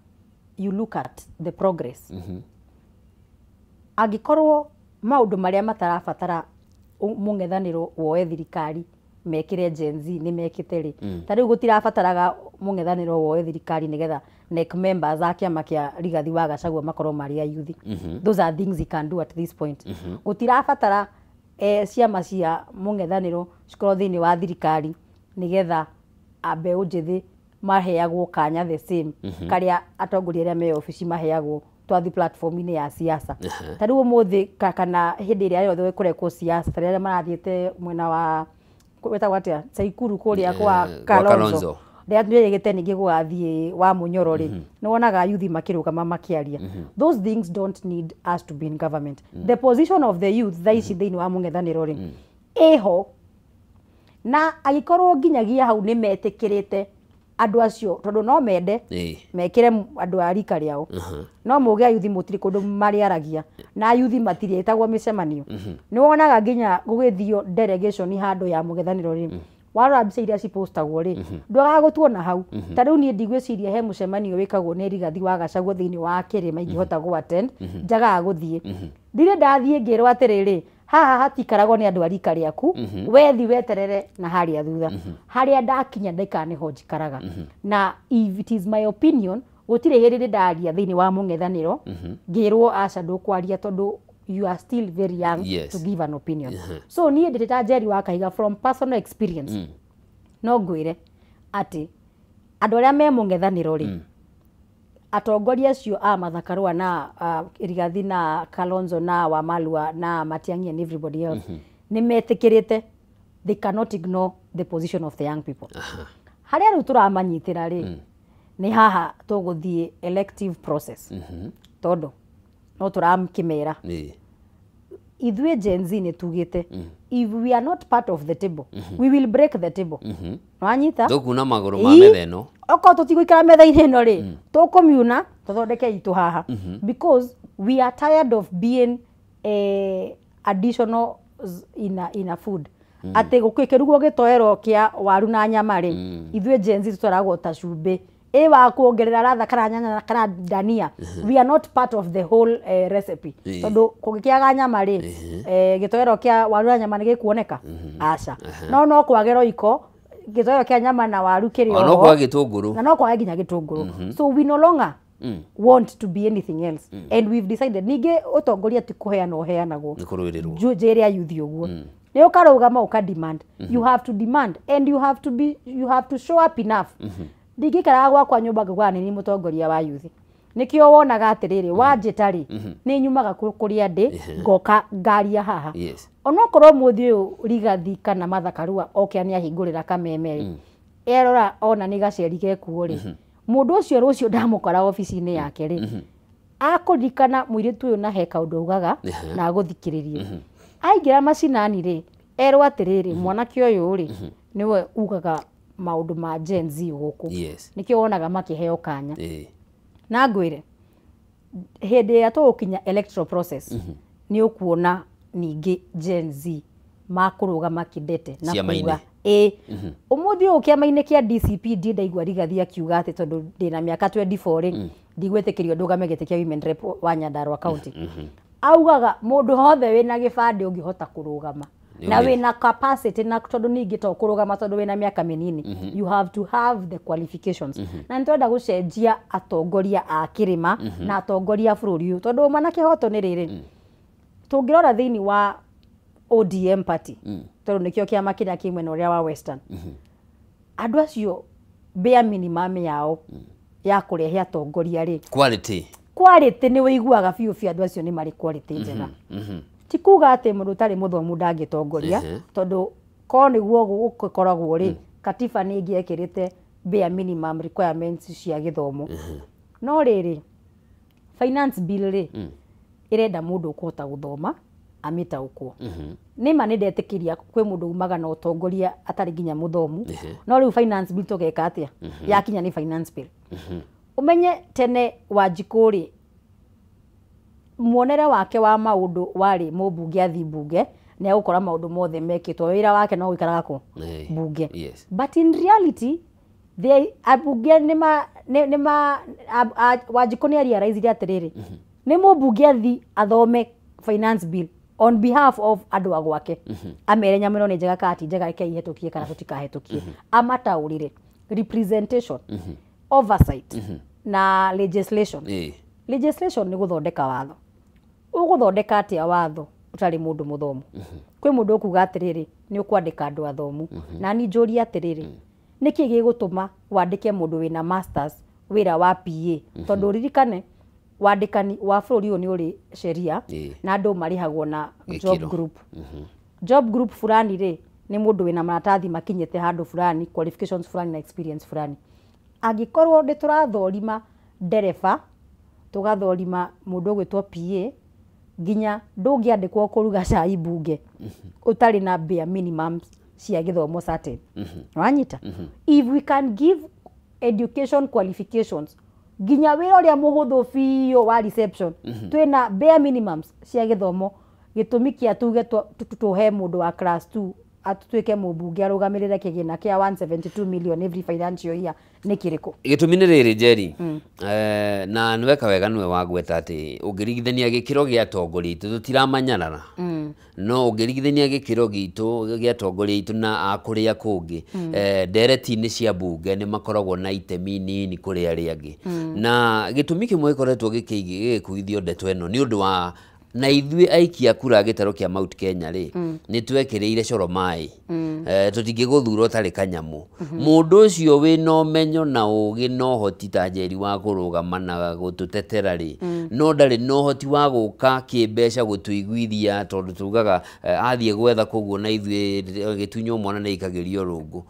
you look at the progress. Angĩkorwo maũndũ marĩa matarabatara mũng'ethanĩro woe thirikari mekire Gen Z nĩ mekĩte rĩ, ta rĩu gũtirabataraga mũng'ethanĩro woe thirikari nĩgetha NEC members a kĩama kĩa Rigathi wa Gachagua makorwo marĩ a youth. Those are things he can do at this point. Gũtirabatara ciama cia mũng'ethanĩro cikorwo thĩinĩ wa thirikari nĩgetha mbeũ njĩthĩ maheagwo kanya the same karĩa atongoria arĩa me obici maheagwo twathi platform-inĩ ya siasa. Ta rĩu ũmũthĩ kana hĩndĩ ĩrĩa yothe kũrekwo siasa, ta rĩrĩa marathiĩte mwena wa wetagwo atĩa Saikuru kũrĩa kwa Kalonzo, rĩrĩa nĩrĩgĩte ningĩ gũgathiĩ wa Mũnyoro rĩ, nĩ wonaga youth makĩrũgama makĩaria. Those things don't need us to be in government. The position of the youth thaa ici thĩinĩ wa mũng'ethanĩro rĩ, ĩho, na angĩkorwo nginyagia hau nĩ metĩkĩrĩte andũ acio, tondũ no mende mekĩre andũ a rika rĩao, no mũge ayuthi mũtirĩ kũndũ marĩaragia, na ayuthi matirĩtagwo mĩcemanio. Nĩ wonaga nginya gũgĩthio delegation handũ ya mũng'ethanĩro rĩ, warora mbica iria cipostagwo rĩ, ndwagaga gũtuona hau. Ta rĩu niĩ ndigwĩciria he mũcemanio wĩkagwo nĩ Rigathi wa Gachagua thĩinĩ wa kĩrĩma ingĩhota gũ attend, njagaga gũthiĩ. Ndirĩ ndathiĩ ngĩrwo atĩrĩrĩ, haha hatikaragwo nĩ andũ a rika rĩaku, wethi weterere na harĩa thutha. Harĩa ndakinya ndaikara nĩho njikaraga. Na if it is my opinion, gũtirĩ hĩndĩ ndaria thĩinĩ wa mũng'ethanĩro ngĩrwo aca ndũkwaria tondũ you are still very young to give an opinion. So niĩ ndĩrĩ ta Njeri wa Kahiga from personal experience, no ngwĩre atĩ andũ arĩa me mũng'ethanĩro rĩ, atongoria acio a Martha Karua na Rigathi na Kalonzo na Wamalwa na Matiang'i and everybody else, nĩ metĩkĩrĩte they cannot ignore the position of the young people. Harĩa rĩu tũramanyitĩra rĩ, Nĩ haha tũgũthiĩ elective process. Tondũ no tũramkĩmera ithuĩ Gen Z nĩ tugĩte if we are not part of the table, we will break the table. Nwanyita? Tũkuna magũrũ ma metha ĩno. Okorwo tũtigũikara metha-inĩ ĩno rĩ, tũkũmiuna tũthondeke itũ haha. Because we are tired of being additional in a food. Atĩ gũkĩrugwo gĩtoero kĩa waru na nyama rĩ, ithuĩ Gen Z tũtwaragwo ta cumbĩ. Ĩ wa kuongerera latha kana nyanya kana dania. We are not part of the whole recipe. Tondũ kũngĩkĩaga nyama rĩ, gĩtoero kĩa waru na nyama nĩ gĩkuoneka? Aca. No kwagĩrwo iko gĩtoero kĩa nyama na waru kĩrĩ oho. No kwage gĩtũngũrũ. Na no kwage nginya gĩtũngũrũ. So we no longer want to be anything else. And we've decided ningĩ ũtongoria ti kũheana ũheanagwo. Nĩ kũrũĩrĩrwo. Njĩre a youth ũguo. Nĩ ũkarũgama ũka demand. You have to demand and you have to be, you have to show up enough. Ndingĩikaraga gwakwa nyũmba ngaugaga nĩ niĩ mũtongoria wa youth. Nĩkĩo wonaga atĩrĩrĩ wanjĩta rĩ, nĩ nyumaga kũrĩa ndĩ ngoka ngaria haha. Onokorwo mũthĩ ũyũ Rigathi kana Martha Karua oke nĩ ahingũrĩra Kameme rĩ, erora ona nĩ gaceri gekuo rĩ, mũndũ ũcio rũciũ ndamũkora obici-inĩ yake rĩ, akũririkana mũirĩtu ũyũ na he kaũndũ augaga na agũthikĩrĩrie. Aingĩra macinani rĩ, erwo atĩrĩrĩ mwanake ũyũ rĩ, nĩwe ugaga maũndũ ma Gen Z gũkũ. Nĩkĩo wonaga makĩheo kanya. Na ngwĩre hĩndĩ ĩrĩa tũgũkinya electoral process, nĩ ũkuona ningĩ Gen Z makũrũgama kĩndete na kuga ĩ ũmũthĩ ũyũ kĩama-inĩ kĩa DCP ndiĩ ndaigua Rigathi akiuga atĩ tondũ ndĩna mĩaka 24 rĩ, ndigwĩtĩkĩrio ndũgame gĩtĩ kĩa women rep wa Nyandarua County. Augaga mũndũ wothe wĩna gĩbandĩ ũngĩhota kũrũgama na wĩna capacity, na tondũ ningĩ to kũrũgama tondũ wĩna mĩaka mĩnini, you have to have the qualifications. Na nĩtwenda gũcenjia atongoria a kĩrĩma na atongoria a bũrũri ũyũ, tondũ ũma na kĩhoto nĩ rĩrĩ, tũngĩrora thĩinĩ wa ODM party, tondũ nĩkĩo kĩama kĩrĩa kĩ mwena ũrĩa wa Western, andũ acio bare minimum yao ya kũrehe atongoria rĩ, quality nĩ wĩiguaga biũ biũ andũ acio nĩ marĩ quality njega. Ti kuga atĩ mũndũ ũtarĩ mũthomu ndangĩtongoria, tondũ korwo nĩguo gũkoragwo rĩ, katiba nĩ ĩngĩekĩrĩte bare minimum requirements cia gĩthomo. No rĩrĩ, finance bill rĩ, ĩrenda mũndũ ũkũhota gũthoma amĩtaũkwo. Nĩ ma nĩ ndetĩkĩria kwĩ mũndũ umaga na ũtongoria atarĩ nginya mũthomu, no rĩu finance bill tũgeka atĩa? Yakinya nĩ finance bill. Ũmenye tene Wanjikũ rĩ, muonere wake wa maũndũ warĩ mũmbunge athi mbunge nĩ agũkora maũndũ mothe mekĩtwo, wĩra wake no gũikaraga kũ mbunge. But in reality ambunge nĩ Wanjikũ nĩ arealize atĩrĩrĩ, nĩ mũmbunge athi athome finance bill on behalf of andũ a gwake, amere nyamũ ĩno nĩ njega kana ti njega, reke ihĩtũkie kana tũtikahĩtũkie, amataũrĩre representation, oversight na legislation. Legislation nĩ gũthondeka watho. Ũgũthondeka atĩa watho ũtarĩ mũndũ mũthomu? Kwĩ mũndũ ũkuga atĩrĩrĩ, nĩ ũkwandĩka andũ athomu. Na niĩ njũrie atĩrĩrĩ, nĩkĩ gĩgũtũma wandĩke mũndũ wĩna masters wĩra wa PA? Tondũ ũririkane wandĩkani wa bũrũri ũyũ nĩ ũrĩ sheria na andũ marĩhagwo na job group. Job group fulani rĩ, nĩ mũndũ wĩna maratathi makinyĩte handũ fulani, qualifications fulani na experience fulani. Angĩkorwo nĩ tũrathorima ndereba, tũgathorima mũndũ ũgwĩtwo PA, nginya ndũngĩandĩkwo kũruga cai mbunge ũtarĩ na bare minimum cia gĩthomo certain. Wanyita? If we can give education qualifications nginya wĩra ũrĩa mũhũthũ biũ wa reception, twĩna bare minimums cia gĩthomo, gĩtũmi kĩa tuge tũhe mũndũ wa class 2 atuĩke mũmbunge arũgamĩrĩre kĩgĩna kĩa 172 million every financial year nĩ kĩrĩkũ? Gĩtũmi nĩ rĩrĩ Njeri, na nĩ weka wega nĩwe wagweta atĩ ũngĩringithania gĩkĩro gĩa atongoria aitũ tũtiramanyarara, no ũngĩringithania gĩkĩro gitũ gĩa atongoria aitũ na a kũrĩa kũngĩ, ndereti-inĩ cia mbunge nĩ makoragwo na itemi nini kũrĩ arĩa angĩ. Na gĩtũmi kĩmwe gĩkoretwo gĩgĩkuithio ndeto ĩno nĩ ũndũ wa Na ithuĩ aikia kura gĩtarũ kĩa Mount Kenya rĩ, nĩ twekĩrĩire coro maĩ, tũtingĩgũthura ũtarĩ kanyamũ. Mũndũ ũcio wĩna ũmenyo na ũgĩ na ũhoti ta Njeri wa kũrũgama na gũtũtetera rĩ, no ndarĩ na ũhoti wa gũka kĩmbeca gũtũiguithia, tondũ tugaga athiĩ gwetha koguo na ithuĩ gĩtunywo mwana nĩ aikagĩrio rũngũ.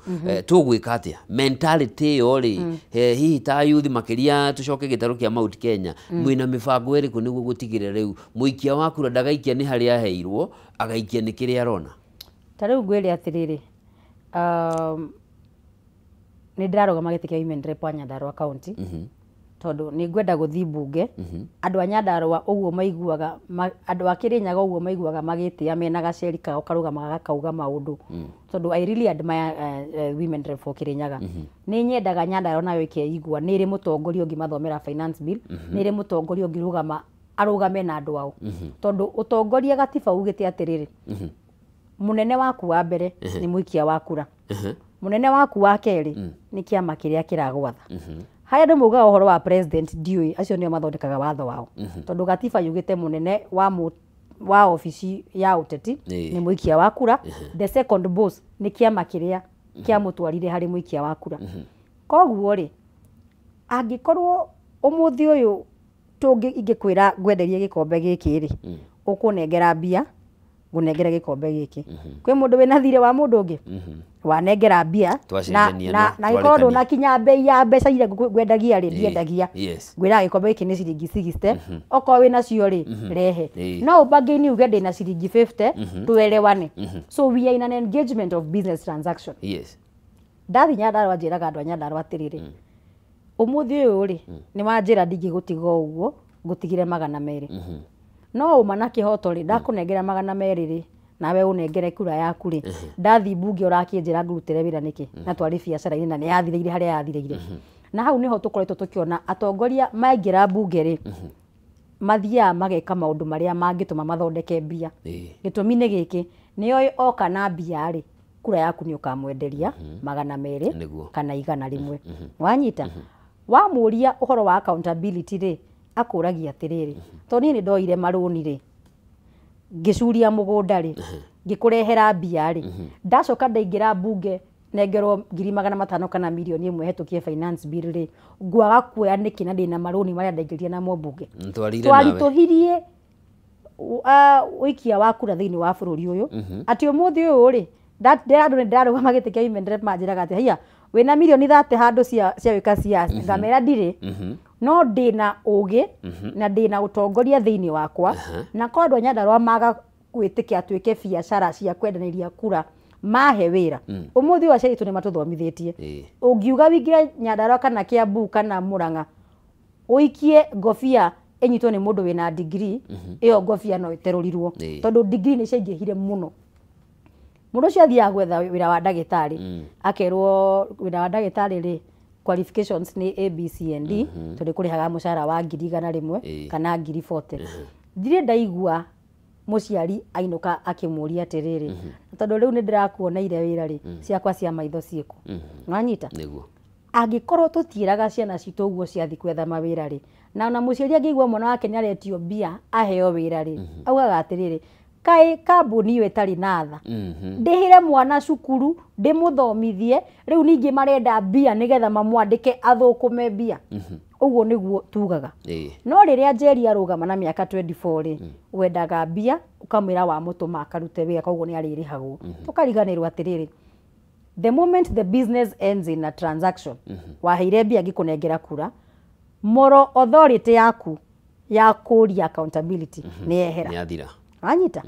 Tũgwĩka atĩa mentality ĩyo rĩ, hihi ta youth makĩria tũcoke gĩtarũ kĩa Mount Kenya, mwĩna mĩbango ĩrĩkũ nĩguo gũtigĩrĩra rĩu mũikia wa kura ndagaikia nĩ harĩa aheirwo, agaikia nĩ kĩrĩa arona? Ta rĩu ngwĩre atĩrĩrĩ, nĩ ndĩrarũgama gĩtĩ kĩa women rep wa Nyandarua County, tondũ nĩ ngwenda gũthiĩ mbunge. Andũ a Nyandarua ũguo maiguaga, andũ a Kĩrĩnyaga ũguo maiguaga magĩtĩa mena gaceri kao karũgamaga gakauga maũndũ, tondũ I really admire women rep for Kĩrĩnyaga. Nĩ nyendaga Nyandarua nayo ĩkeigua nĩ ĩrĩ mũtongoria ũngĩmathomera finance bill, nĩ ĩrĩ mũtongoria ũngĩrũgama arũgame na andũ ao, tondũ ũtongoria gatiba ugĩte atĩrĩrĩ, mũnene waku wa mbere nĩ mũikia wa kura, mũnene waku wa kerĩ nĩ kĩama kĩrĩa kĩragwatha. Harĩa andũ maugaga ũhoro wa president ndiũĩ, acio nĩo mathondekaga watho wao, tondũ gatiba yugĩte mũnene wa obici ya ũteti nĩ mũikia wa kura, the second boss nĩ kĩama kĩrĩa kĩamũtwarire harĩ mũikia wa kura. Koguo rĩ, angĩkorwo ũmũthĩ ũyũ ingĩkwĩra ngwenderie gĩkombe gĩkĩ rĩ, ũkũnengera mbia ngũnengere gĩkombe gĩkĩ. Kwĩ mũndũ wĩna thirĩ wa mũndũ ũngĩ wanengera mbia na gĩkorwo ndũnakinya bei ya mbeca iria ngwendagia rĩ, ndiendagia, ngwĩraga gĩkombe gĩkĩ nĩ ciringi 60, okorwo wĩnacio rĩ rehe, no ũbange-inĩ uge ndĩna ciringi 50, tuelewane. So we are in an engagement of business transaction. Ndathi Nyandarua njĩraga andũ a Nyandarua atĩrĩrĩ, ũmũthĩ ũyũ rĩ nĩ wanjĩra ndingĩgũtiga ũguo, ngũtigire 200. No ũma na kĩhoto rĩ, ndakũnengera 200 rĩ, nawe ũnengere kura yaku rĩ, ndathi mbunge ũrakĩnjĩra ngũrutĩre wĩra nĩkĩ, na twarĩ biacara-inĩ na nĩ yathirĩire harĩa yathirĩire. Na hau nĩho tũkoretwo tũkĩona atongoria maingĩra mbunge rĩ, mathiaga mageka maũndũ marĩa mangĩtũma mathondeke mbia. Gĩtũmi nĩ gĩkĩ, nĩoĩ oka na mbia rĩ, kura yaku nĩ ũkamwenderia 200 kana 100. Wanyita? Wamũria ũhoro wa accountability rĩ, akũragia atĩrĩrĩ, tondũ niĩ nĩ ndoire marũni rĩ, ngĩcuria mũgũnda rĩ, ngĩkũrehera mbia rĩ, ndacoka ndaingĩra mbunge nengerwo 500,000 kana 1 million hetũkie finance bill rĩ, ngwaga kuoya nĩkĩ na ndĩna marũni marĩa ndaingĩrire namo mbunge? Twaritũhirie ũikia wa kura thĩinĩ wa bũrũri ũyũ, atĩ ũmũthĩ ũyũ rĩ, andũ nĩ ndĩrarũgama gĩtĩ kĩa women rep manjĩraga atĩ haiya wĩna 30 million handũ cia gwĩka siasa, ngamera ndirĩ, no ndĩna ũgĩ na ndĩna ũtongoria thĩinĩ wakwa, na korwo andũ a Nyandarua maga gwĩtĩkia atuĩke biacara cia kwendanĩria kura mahe wĩra. Ũmũthĩ ũyũ aciari aitũ nĩ matũthomithĩtie, ũngiuga wĩingĩre Nyandarua kana Kiambu kana Murang'a ũikie ngobia ĩnyitwo nĩ mũndũ wĩna degree, ĩyo ngobia no ĩterũrirwo, tondũ degree nĩ ciaingĩhire mũno. Mũndũ ũcio athiaga gwetha wĩra wa ndagĩtarĩ, akerwo wĩra wa ndagĩtarĩ rĩ, qualifications nĩ A, B, C and D, tondũ kũrĩhaga mũcara wa 100,000 kana 40,000. Ndirĩ ndaigua mũciari ainũka akĩmũria atĩrĩrĩ, tondũ rĩu nĩ ndĩrakuoneire wĩra rĩ, ciakwa cia maitho ciĩkũ? Nwanyita? Angĩkorwo tũtiĩraga ciana citũ ũguo ciathi kwetha mawĩra rĩ, na ona mũciari angĩigua mwana wake nĩ aretio mbia aheo wĩra rĩ, augaga atĩrĩrĩ, kaĩ kambuni ĩyo ĩtarĩ na tha, ndĩhĩre mwana cukuru ndĩmũthomithie, rĩu ningĩ marenda mbia nĩgetha mamwandĩke athũkũme mbia. Ũguo nĩguo tugaga. No rĩrĩa Njeri arũgama na mĩaka 24 rĩ, wendaga mbia ũkamwĩra wamũtũma akarute wĩra, koguo nĩ arĩrĩhagwo. Tũkariganĩrwo atĩrĩrĩ, the moment the business ends in a transaction, waheire mbia ngĩkũnengera kura, moral authority yaku ya kũria accountability nĩ yehera. Wanyita?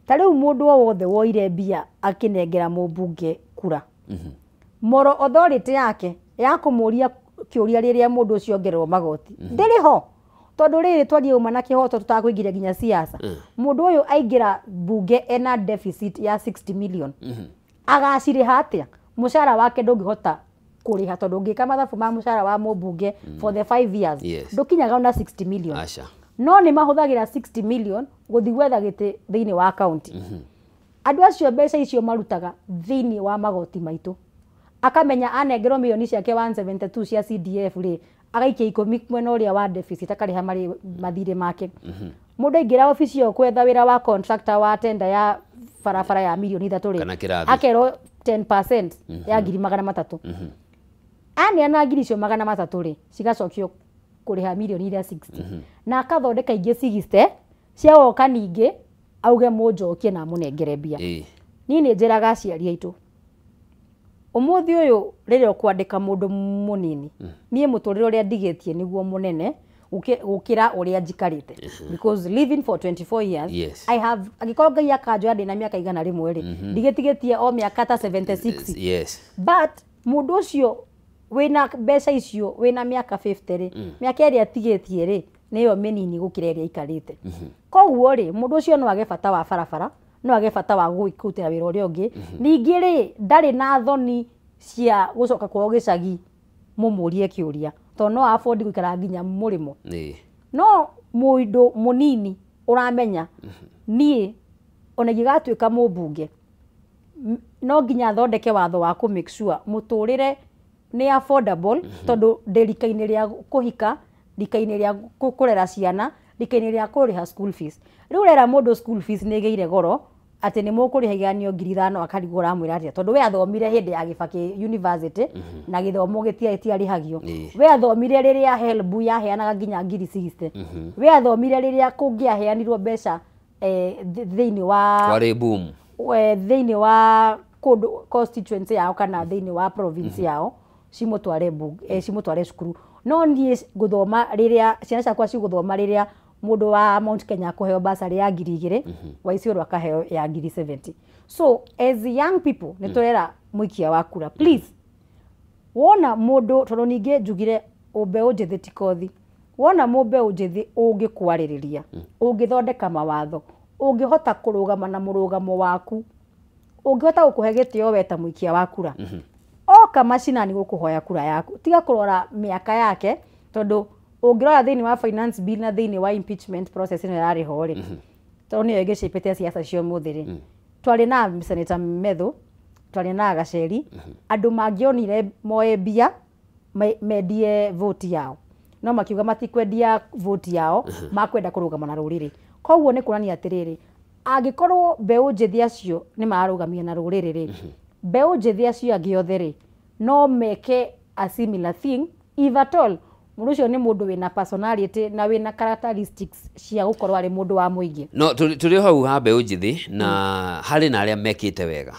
Ta rĩu mũndũ o wothe woire mbia akĩnengera mũmbunge kura, moral authority yake ya kũmũria kĩũria rĩrĩa mũndũ ũcio ongererwo magoti ndĩrĩ ho, tondũ rĩrĩ twarie uma na kĩhoto tũtakũingĩria nginya siasa. Mũndũ ũyũ aingĩra mbunge ena deficit ya 60 million, agacirĩha atĩa? Mũcara wake ndũngĩhota kũrĩha, tondũ ũngĩka mathabu ma mũcara wa mũmbunge for the 5 years ndũkinyaga ona 60 million. No nĩ mahũthagĩra 60 million gũthiĩ gwetha gĩtĩ thĩinĩ wa county. Andũ acio mbeca icio marutaga thĩinĩ wa magoti maitũ. Akamenya anengerwo milioni ciake 172 cia CDF rĩ, agaikia 10 mwena ũrĩa wa deficit akarĩha mathirĩ make. Mũndũ aingĩra obici ĩyo kwetha wĩra wa contractor wa tender ya barabara ya mirioni 3 rĩ, Kana kĩrathi. akerwo 10% ya 300,000. Aneana ngiri icio 300 rĩ, cigacokio kũrĩha mirioni iria 60, na akathondeka ingĩ 60 cia woka, ningĩ auge mũnjokie na amũnengere mbia. Niĩ nĩ njĩraga aciari aitũ ũmũthĩ ũyũ, rĩrĩa ũkwandĩka mũndũ mũnini, niĩ mũtũrĩre ũrĩa ndigĩtie nĩguo mũnene gũkĩra ũrĩa njikarĩte, because living for 24 years, I have, angĩkorwo Ngai akanjoya ndĩna mĩaka 100 rĩ, ndigĩtigĩtie o mĩaka ta 76. But mũndũ ũcio wĩna mbeca icio, wĩna mĩaka 50 rĩ, mĩaka ĩrĩa atigĩtie rĩ, nĩyo mĩnini gũkĩra ĩrĩa aikarĩte. Koguo rĩ, mũndũ ũcio no age bata wa barabara, no age bata wa kũrutĩra wĩra ũrĩa ũngĩ. Ningĩ rĩ, ndarĩ na thoni cia gũcoka kwao gĩcagi mũmũrie kĩũria, tondũ no afford gũikara nginya mũrĩmo. No mũndũ mũnini ũramenya, niĩ ona ingĩgatuĩka mũmbunge, no nginya thondeke watho wa kũ make sure mũtũrĩre nĩ affordable, tondũ ndĩ rika-inĩ rĩa kũhika, rika-inĩ rĩa kũrera ciana, rika-inĩ rĩa kũrĩha school fees. Rĩu ũrera mũndũ school fees nĩ ĩgĩire goro, atĩ nĩ mũkũrĩha igeranio 5,000, akarigwo ũramwĩra atĩa, tondũ we athomire hĩndĩ ya Gĩbakĩ University na gĩthomo gĩtiarĩhagio. We athomire rĩrĩa HELB yaheanaga nginya ngiri 60. We athomire rĩrĩa kũngĩaheanirwo mbeca thĩinĩ wa Kwarĩ boom. Thĩinĩ wa kũndũ constituency yao kana thĩinĩ wa province yao, cimũtware cimũtware cukuru. No niĩ ngũthoma rĩrĩa ciana ciakwa cigũthoma, rĩrĩa mũndũ wa Mount Kenya akũheo basarĩ ya 2,000, wa Isiolo akaheo ya ngiri 70. So as young people, nĩ tũrera mũikia wa kura, please, wona mũndũ, tondũ ningĩ njugire mbeũ njĩthĩ ti kothi, wona mbeũ njĩthĩ ũngĩkwarĩrĩria, ũngĩthondeka mawatho, ũngĩhota kũrũgama na mũrũgamo waku, ũngĩhota gũkũhe gĩtĩo we ta mũikia wa kura, oka macinani gũkũhoya kura yaku, tiga kũrora mĩaka yake, tondũ ũngĩrora thĩinĩ wa finance bill na thĩinĩ wa impeachment process ĩno ĩrarĩ ho rĩ, tondũ nĩyo ĩgĩcĩpĩte ciaca cia ũmũthĩ rĩ, twarĩ na Senator Methu, twarĩ na Gaceri, andũ mangĩonire moe mbia mendie vote yao, no makiuga matikwendia vote yao, makwenda kũrũgama na rũrĩrĩ. Koguo nĩ kuonania atĩrĩrĩ, angĩkorwo mbeũ njĩthĩ acio nĩ mararũgamia na rũrĩrĩ rĩ, mbeũ njĩthĩ acio angĩ othe rĩ, no meke a similar thing, if at all mũndũ ũcio nĩ mũndũ wĩna personality na wĩna characteristics cia gũkorwo arĩ mũndũ wa mũingĩ. No tũrĩ hau ha mbeũ njĩthĩ, na harĩ na arĩa mekĩte wega,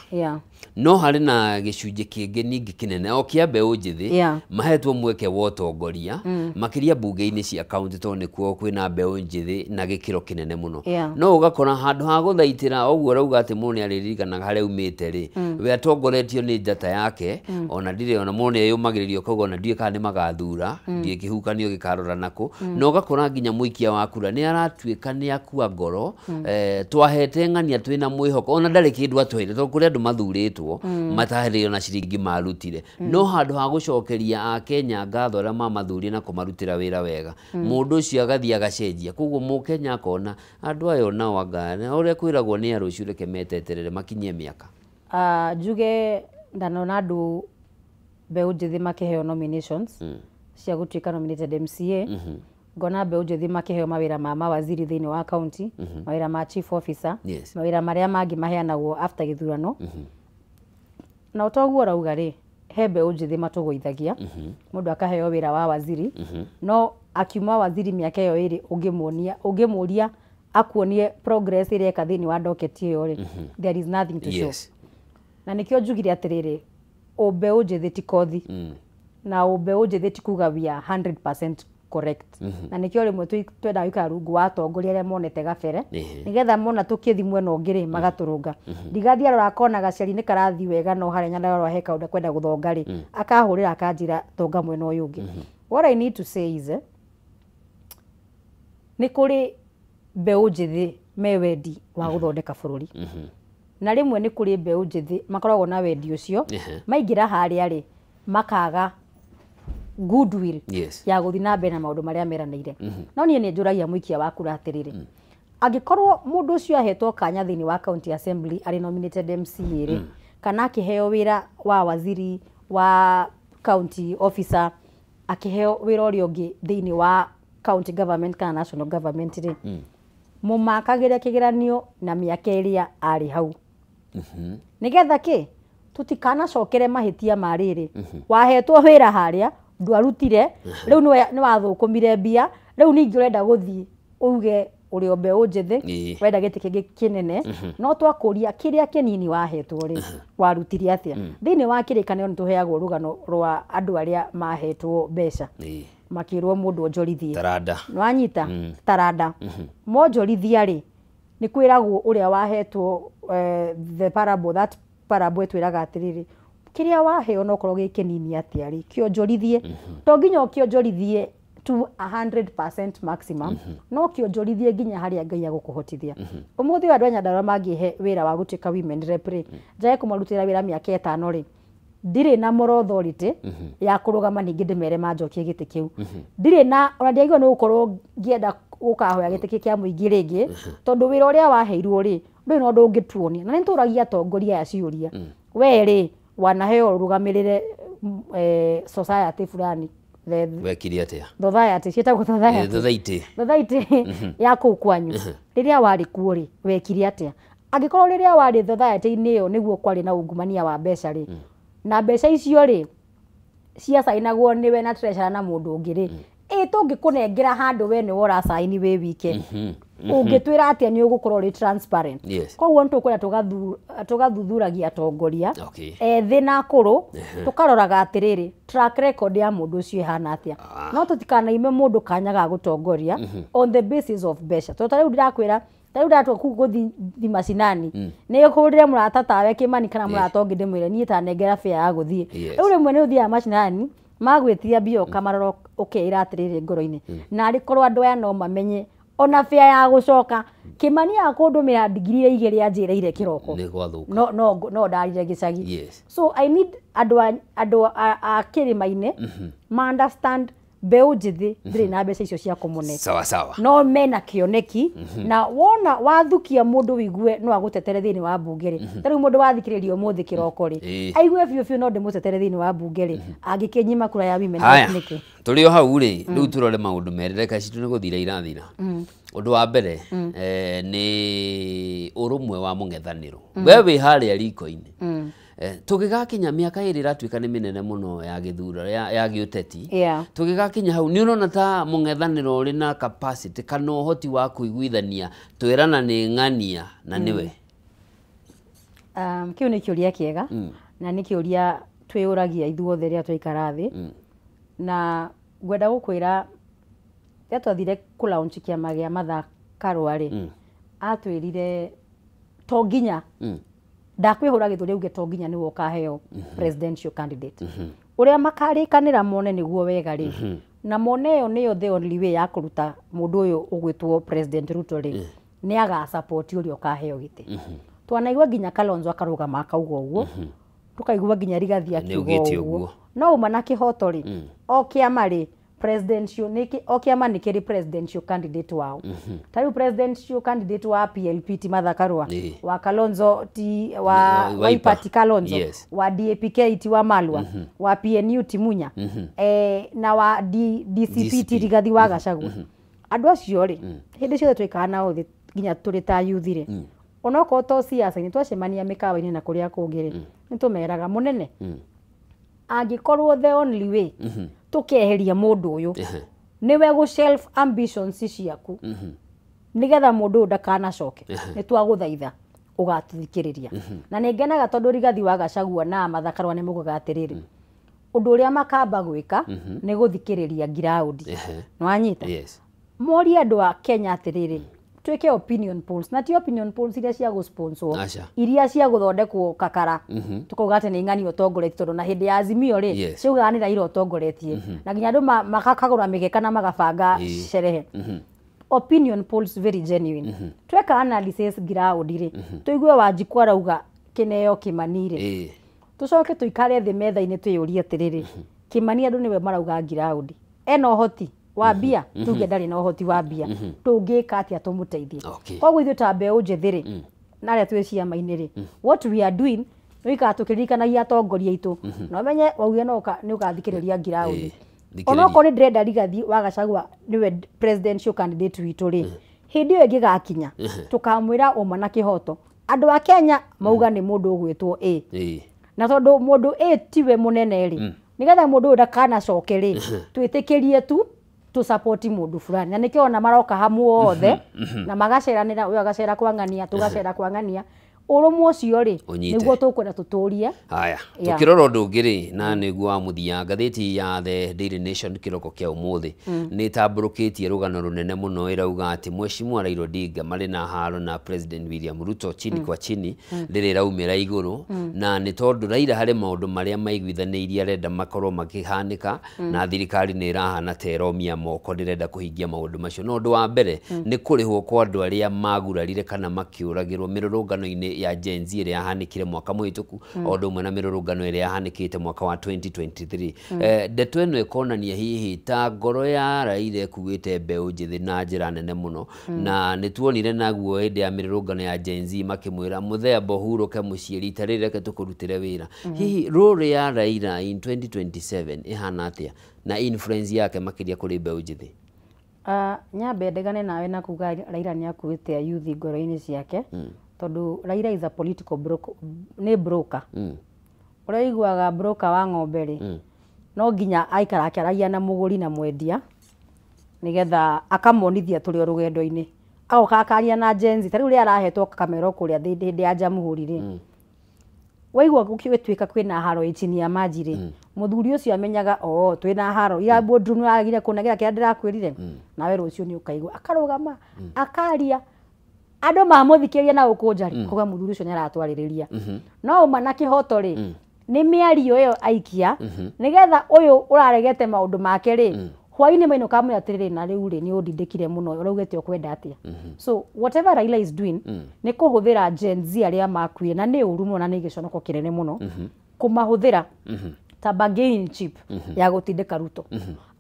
no harĩ na gĩcunjĩ kĩngĩ ningĩ kĩnene o kĩa mbeũ njĩthĩ mahetwo mweke wa ũtongoria, makĩria mbunge-inĩ cia kaunti, tondũ nĩkuo kwĩna mbeũ njĩthĩ na gĩkĩro kĩnene mũno. No ũgakora handũ ha gũthaitĩra ũguo ũrauga atĩ mũndũ nĩ arĩririkanaga harĩa aumĩte rĩ, we atongoretio nĩ njata yake. Ona ndirĩ ona mũndũ nĩ eyũmagĩrĩria, ũkauga ona ndiũĩ kana nĩ magathura, ndiũĩ kĩhukanio gĩkarora nakũ. Na ũgakora nginya mũikia wa kura nĩ aratuĩka nĩ akua ngoro. Twahete ng'ania twĩna mwĩhoko, ona ndarĩ kĩndũ atũheire, tondũ kũrĩ andũ mathurĩtwo mataheire ona ciringi marutire. No handũ ha gũcokeria akenya ngatho arĩa mamathurire na kũmarutĩra wĩra wega, mũndũ ũcio agathiĩ agacenjia. Koguo mũkenya akona andũ aya onao anga ũrĩa kwĩragwo nĩ arũciũ, reke meteterere makinyie mĩaka. Njuge ndanona andũ mbeũ njĩthĩ makĩheo nominations cia gũtuĩka nominated MCA, ngona mbeũ njĩthĩ makĩheo mawĩra ma mawaziri thĩinĩ wa county, mawĩra ma chief officer, mawĩra marĩa mangĩ maheanagwo after gĩthurano. Na ũtoguo ũrauga rĩ, he mbeũ njĩthĩ matũgũithagia, mũndũ akaheo wĩra wa waziri, no akiuma waziri mĩaka ĩyo 2, ũngĩmuonia, ũngĩmũria akuonie progress ĩrĩa eka thĩinĩ wa docket ĩyo rĩ, there is nothing to show. Na nĩkĩo njugire atĩrĩrĩ, mbeũ njĩthĩ ti kothi, na mbeũ njĩthĩ ti kuga we are 100% correct. Na nĩkĩo rĩmwe twendaga gũikara rungu wa atongoria arĩa monete gabere, nĩgetha mona tũkĩthi mwena ũngĩ rĩ, magatũrũnga. Ndigathiĩ arora akona gaceri nĩ karathiĩ wega, no harĩa Nyandarũa he kaũndũ akwenda gũthonga rĩ, akahũrĩra akanjĩra thonga mwena ũyũ ũngĩ. What I need to say is, nĩ kũrĩ mbeũ njĩthĩ me wendi wa gũthondeka bũrũri, na rĩmwe nĩ kũrĩ mbeũ njĩthĩ makoragwo na wendi ũcio, maingĩra harĩa rĩ, makaga goodwill ya gũthiĩ na mbere na maũndũ marĩa meranĩire. No niĩ nĩ njũragia mũikia wa kura atĩrĩrĩ, angĩkorwo mũndũ ũcio ahetwo kanya thĩinĩ wa county assembly arĩ nominated MCA rĩ, kana akĩheo wĩra wa waziri, wa county officer, akĩheo wĩra ũrĩa ũngĩ thĩinĩ wa county government kana national government rĩ, Mũmakagĩre kĩgeranio na mĩaka ĩrĩa arĩ hau. Nĩgetha kĩ tũtikanacokere mahĩtia ma rĩrĩ. Wahetwo wĩra harĩa ndwarutire, rĩu nĩ wathũkũmire mbia, rĩu ningĩ ũrenda gũthiĩ uge ũrĩ o mbeũ njĩthĩ, ũrenda gĩtĩ kĩngĩ kĩnene, no twakũria kĩrĩa kĩnini wahetwo rĩ, warutire atĩa? Thĩinĩ wa kĩrĩkanĩro nĩ tũheagwo rũgano rwa andũ arĩa mahetwo mbeca makĩrwo mũndũ onjorithie. Taranda. Nĩwanyita? Taranda. Monjorithia rĩ, nĩ kwĩragwo ũrĩa wahetwo the parable, that parable ĩtwĩraga atĩrĩrĩ, kĩrĩa waheo no korwo gĩ kĩnini atĩa rĩ, kĩonjorithie. To nginya ũkĩonjorithie to 100% maximum, no kĩonjorithie nginya harĩa Ngai agũkũhotithia. Ũmũthĩ ũyũ andũ a Nyandarua mangĩhe wĩra wa gũtuĩka women rep rĩ, njage kũmarutĩra wĩra mĩaka 5 rĩ, ndirĩ na moral authority ya kũrũgama ningĩ ndĩmere manjokie gĩtĩ kĩu. Ndirĩ na ona ndiagĩrĩirwo nĩ gũkorwo ngĩenda gũkahoya gĩtĩ kĩ kĩa mũingĩ rĩngĩ, tondũ wĩra ũrĩa waheirwo rĩ, ndũrĩ na ũndũ ũngĩtuonia. Na nĩ tũragia atongoria aya ciũria. We rĩ, wanaheo ũrũgamĩrĩre society fulani. Wekire atĩa? Society, ciĩtagwo society. Society. Society ya kũu kwanyu. Rĩrĩa warĩ kuo rĩ, wekire atĩa? Angĩkorwo rĩrĩa warĩ society-inĩ ĩyo nĩguo kwarĩ na ungumania wa mbeca rĩ, na mbeca icio rĩ, ciacainagwo nĩwe na treasurer na mũndũ ũngĩ rĩ, ĩ tũngĩkũnengera handũ we nĩwe ũracaini wĩ wike, ũngĩtwĩra atĩa nĩ ũgũkorwo ũrĩ transparent? Koguo nĩ tũkwenda tũgathuthuragia atongoria ethĩ na akũrũ, tũkaroraga atĩrĩrĩ, track record ya mũndũ ũcio ĩhana atĩa. No tũtikanaime mũndũ kanya ga gũtongoria on the basis of mbeca. Tondũ ta rĩu ndĩrakwĩra, ta rĩu ndatua kũu gũthiĩ macinani, nĩ hũrĩre mũrata tawe Kĩmani kana mũrata ũngĩ ndĩmwĩre niĩ ta nengera fare ya gũthiĩ. Rĩu rĩmwe nĩ ũthiaga macinani, magwĩtia mbia ũkamarora ũkeĩra atĩrĩrĩ ngoro-inĩ, narĩ korwo andũ aya no mamenye ona fare ya gũcoka, Kĩmani akũndũmĩra ndigiri 2 anjĩrĩire kĩroko. Nĩ no no ndarire gĩcagi. So I need andũ a kĩrĩma-inĩ ma understand mbeũ njĩthĩ ndĩrĩ na mbeca icio cia kũmũne. Sawa sawa. No mena kĩoneki, na wona wathukia mũndũ wigue no agũtetere thĩinĩ wa mbunge rĩ. Ta rĩu mũndũ wathikĩrĩria ũmũthĩ kĩroko rĩ, aigue biũ biũ no ndĩmũtetere thĩinĩ wa mbunge rĩ, angĩkĩnyima kura ya women rep nĩkĩ? Tũrĩ o hau rĩ, rĩu tũrore maũndũ merĩ, reke citũ nĩ gũthira irathira. Ũndũ wa mbere nĩ ũrũmwe wa mũng'ethanĩro. We wĩ harĩa riko-inĩ. Tũgĩgakinya mĩaka 2 ĩratuĩka nĩ mĩnene mũno ya gĩthurano ya gĩũteti. Tũgĩgakinya hau nĩ ũrona ta mũng'ethanĩro ũrĩ na capacity kana ũhoti wa kũiguithania twĩrana nĩ ng'ania na nĩwe? Kĩu nĩ kĩũria kĩega, na nĩ kĩũria twĩyũragia ithuothe rĩrĩa twaikara thĩ. Na ngwenda gũkwĩra rĩrĩa twathire kũ launch kĩama gĩa Martha Karua rĩ, atwĩrire to nginya ndakwĩhũra gĩthũri auge to nginya nĩwe ũkaheo presidential candidate. Ũrĩa makarĩkanĩra mone nĩguo wega rĩ, na mone ĩyo nĩyo the only way ya kũruta mũndũ ũyũ ũgwĩtwo President Ruto rĩ, nĩ agasupport ũrĩa ũkaheo gĩtĩ. Twanaigua nginya Kalonzo akarũgama akauga ũguo, tũkaigua nginya Rigathi akiuga ũguo. No uma na kĩhoto rĩ, o kĩama rĩ, presidential nĩ o kĩama nĩ kĩrĩ presidential candidate wao. Ta rĩu presidential candidate wa PLP ti Martha Karua, wa Kalonzo ti wa Wiper ti Kalonzo, wa DAPK ti wa Malwa, wa PNU ti Munya, na wa DCP ti Rigathi wa Gachagua. Andũ acio rĩ, hĩndĩ ciothe twaikara nao thĩ nginya tũrĩ ta youth rĩ, onokorwo to siasa-inĩ twacemania mĩkawa-inĩ na kũrĩa kũngĩ rĩ, nĩ tũmeraga mũnene, angĩkorwo the only way tũkeheria mũndũ ũyũ nĩwe gũ shelf ambitions ciaku nĩgetha mũndũ ũyũ ndakanacoke, nĩ twagũthaitha ũgatũthikĩrĩria. Na nĩ ngenaga tondũ Rigathi wa Gachagua na Martha Karua nĩ maugaga atĩrĩrĩ, ũndũ ũrĩa makamba gwĩka nĩ gũthikĩrĩria ground. Nĩwanyita? Morie andũ a Kenya atĩrĩrĩ, twĩke opinion polls, na ti opinion polls iria cia gũ-sponsor, iria cia gũthondekwo kakara, tũkauga atĩ nĩ ng'ani ũtongoretie, tondũ na hĩndĩ ya Azimio rĩ, ciaugaga nĩ Raila ũtongoretie, na nginya andũ makagũra mĩgeka na magabanga sherehe. Opinion polls very genuine. Tweka analysis ground rĩ, tũigue Wanjikũ arauga kĩneo Kĩmani rĩ, tũcoke tũikare thĩ metha-inĩ twĩyũrie atĩrĩrĩ, Kĩmani andũ nĩwe marauga ground, ena ũhoti wa mbia, tuge ndarĩ na ũhoti wa mbia, tũngĩka atĩa tũmũteithie? Koguo ithuĩ ta mbeũ njĩthĩ rĩ, na arĩa twĩ ciama-inĩ rĩ, what we are doing nĩ gũikara tũkĩririkanagia atongoria aitũ, na ũmenye wauge no nĩ ũgathikĩrĩria ground. Onokorwo nĩ ndĩrenda Rigathi wa Gachagua nĩwe presidential candidate witũ rĩ, Hĩndĩ ĩyo ĩngĩgakinya tũkamwĩra ũma na kĩhoto andũ a Kenya mauga nĩ mũndũ ũgwĩtwo A. Na tondũ mũndũ A tiwe mũnene rĩ, nĩgetha mũndũ ũyũ ndakanacoke rĩ, twĩtĩkĩrie tu tũsapoti mũndũ fulani. Na nĩkĩo ona maroka hamwe othe na magaceranĩra, ũyũ agacera kwa ng'ania, tũgacera kwa ng'ania. Ũrũmwe ũcio rĩ nĩguo tũkwenda tũtũrie. Haya, tukirora ũndũ ũngĩ rĩ, na nĩguo wa mũthia, ngathĩti ya The Daily Nation kĩroko kĩa ũmũthĩ nĩ ĩtambũrũkĩtie rũgano rũnene mũno, ĩrauga atĩ Mheshimiwa Raila Odinga marĩ na haro na President William Ruto chini kwa chini, rĩrĩ ĩraumĩra igũrũ, na nĩ tondũ Raila harĩ maũndũ marĩa maiguithanĩirie arenda makorwo makĩhanĩka, na thirikari nĩ ĩrahana ta ĩromia moko ndĩrenda kũhingia maũndũ macio. No ũndũ wa mbere nĩ kũrĩhwo kwa andũ arĩa magurarire kana makĩũragĩrwo mĩrũrũngano-inĩ ya Gen Z ĩrĩa yahanĩkire mwaka mũhĩtũku, o ũndũ ũmwe na mĩrũrũngano ĩrĩa yahanĩkĩte mwaka wa 2023. Ndeto ĩno ĩkonania hihi ta ngoro ya Raila ĩkuĩte mbeũ njĩthĩ na njĩra nene mũno, na nĩ tuonire naguo hĩndĩ ya mĩrũrũngano ya Gen Z makĩmwĩra mũthemba ũhurũke mũciĩ rita rĩrĩ reke tũkũrutĩre wĩra. Hihi role ya Raila in 2027 ĩhana atĩa na influence yake makĩria kũrĩ mbeũ njĩthĩ? Nyambe ndegane nawe na kuga Raila nĩ akuĩte youth ngoro-inĩ ciake, tondũ Raila is a political broker, nĩ broker. Ũrĩa ũiguaga broker wa ng'ombe rĩ, no nginya aikara akĩaragia na mũgũri na mwendia nĩgetha akamonithia tũrĩ o rũgendo-inĩ. Agoka akaria na Gen Z, ta rĩu rĩrĩa arahetwo kamero kũrĩa hĩndĩ ya Jamhuri rĩ, waigua gũgĩtuĩka kwĩna haro ĩ chini ya maji rĩ, mũthuri ũcio amenyaga o twĩna haro ira boardroom nĩwagire kũnegera kĩrĩa ndĩrakwĩrire, nawe rũciũ nĩ ũkaigua akarũgama akaria andũ mamũthikĩrĩria na gũkũnja rĩ, kuga mũthuri ũcio nĩaratwarĩrĩria. No ũma na kĩhoto rĩ, nĩ mĩario ĩyo aikia nĩgetha ũyũ ũraregete maũndũ make rĩ, hwainĩ mainũka amwĩra atĩrĩrĩ, na rĩu rĩ nĩ ũndindĩkire mũno, ũraugĩte ũkwenda atĩa. So whatever Raila is doing nĩ kũhũthĩra Gen Z arĩa makuire, na nĩ ũru mũno na nĩ gĩconoko kĩnene mũno kũmahũthĩra ta bargaining chip ya gũtindĩka Ruto.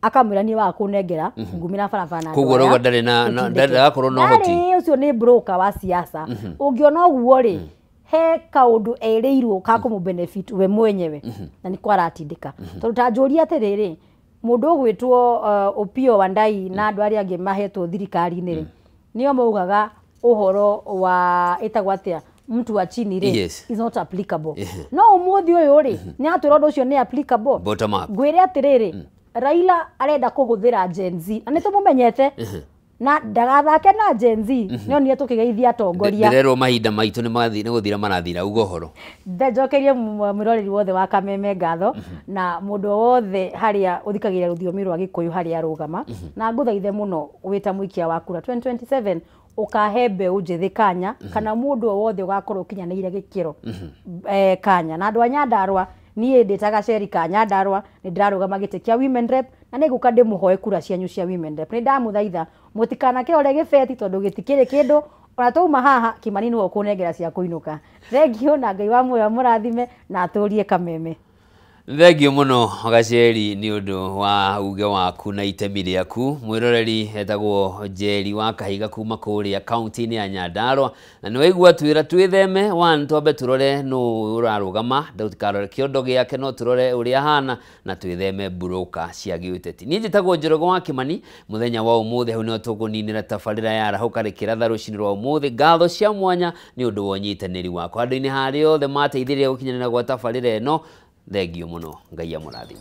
Akamwĩra niĩ waga kũnengera ngumĩra barabara na koguo rauga ndarĩ na ndagakorwo na ũhoti. Ndarĩ, ũcio nĩ broker wa siasa. Ũngĩona ũguo rĩ, he kaũndũ erĩirwo ka kũmũ benefit we mwenyewe, na nĩko aratindĩka. Tondũ ta njũria atĩrĩrĩ, mũndũ ũgwĩtwo Opiyo Wandayi na andũ arĩa angĩ mahetwo thirikari-inĩ rĩ, nĩo maugaga ũhoro wa ĩtagwo atĩa, mtu wa chini rĩ, is not applicable. No ũmũthĩ ũyũ rĩ, nĩ atwĩra ũndũ ũcio nĩ applicable. Ngwĩre atĩrĩrĩ, Raila arenda kũhũthĩra Gen Z, na nĩ tũmũmenyete, na ndagathake na Gen Z, nĩonire tũkĩgeithia atongoria. Ndĩrerwo mahinda maitũ nĩ gũthira marathira, uga ũhoro. Njokerie mwĩroreri wothe wa Kameme ngatho, na mũndũ wothe harĩa ũthikagĩrĩria rũthiomi rwa Gĩkũyũ harĩa arũgama, na ngũthaithe mũno wĩ ta mũikia wa kura 2027 ũkahe mbeũ njĩthĩ kanya, kana mũndũ o wothe ũgakorwo ũkinyanĩire gĩkĩro kanya. Na andũ a Nyandarũa, niĩ ndĩtaga Ceri ka Nyandarũa, nĩ ndĩrarũgama gĩtĩ kĩa Women Rep, na nĩ ngũka ndĩmũhoe kura cianyu cia Women Rep. Nĩ ndamũthaitha mũtikanakĩrore gĩbeti tondũ gĩtikĩrĩ kĩndũ, ona twauma haha Kimani nĩwe ũkũnengera cia kũinũka. Thengiũ, na Ngai wa muoyo amũrathime na atũrie Kameme. Thengiũ mũno Gaceri nĩ ũndũ wa uge waku na itemi rĩaku. Mwĩroreri etagwo Njeri wa Kahiga kuma kũrĩa kaunti-inĩ ya Nyandarũa, na nĩ waigua twĩra twĩtheme, one twambe tũrore nũ ũrarũgama, tũtikarore kĩondo gĩake, no tũrore ũrĩa ahana, na twĩtheme broker cia gĩũteti. Niĩ njĩtagwo Njoroge wa Kimani, mũthenya wa ũmũthĩ hau nĩho tũkũninĩra tabarĩra ya Arahũka Rĩkĩratha rũcinĩ rwa ũmũthĩ. Ngatho cia mwanya nĩ ũndũ wa ũnyitanĩri waku handũ-inĩ harĩa othe mateithĩrĩria gũkinyanĩra gwa tabarĩra ĩno. Thengiũ mũno, Ngai amũrathime.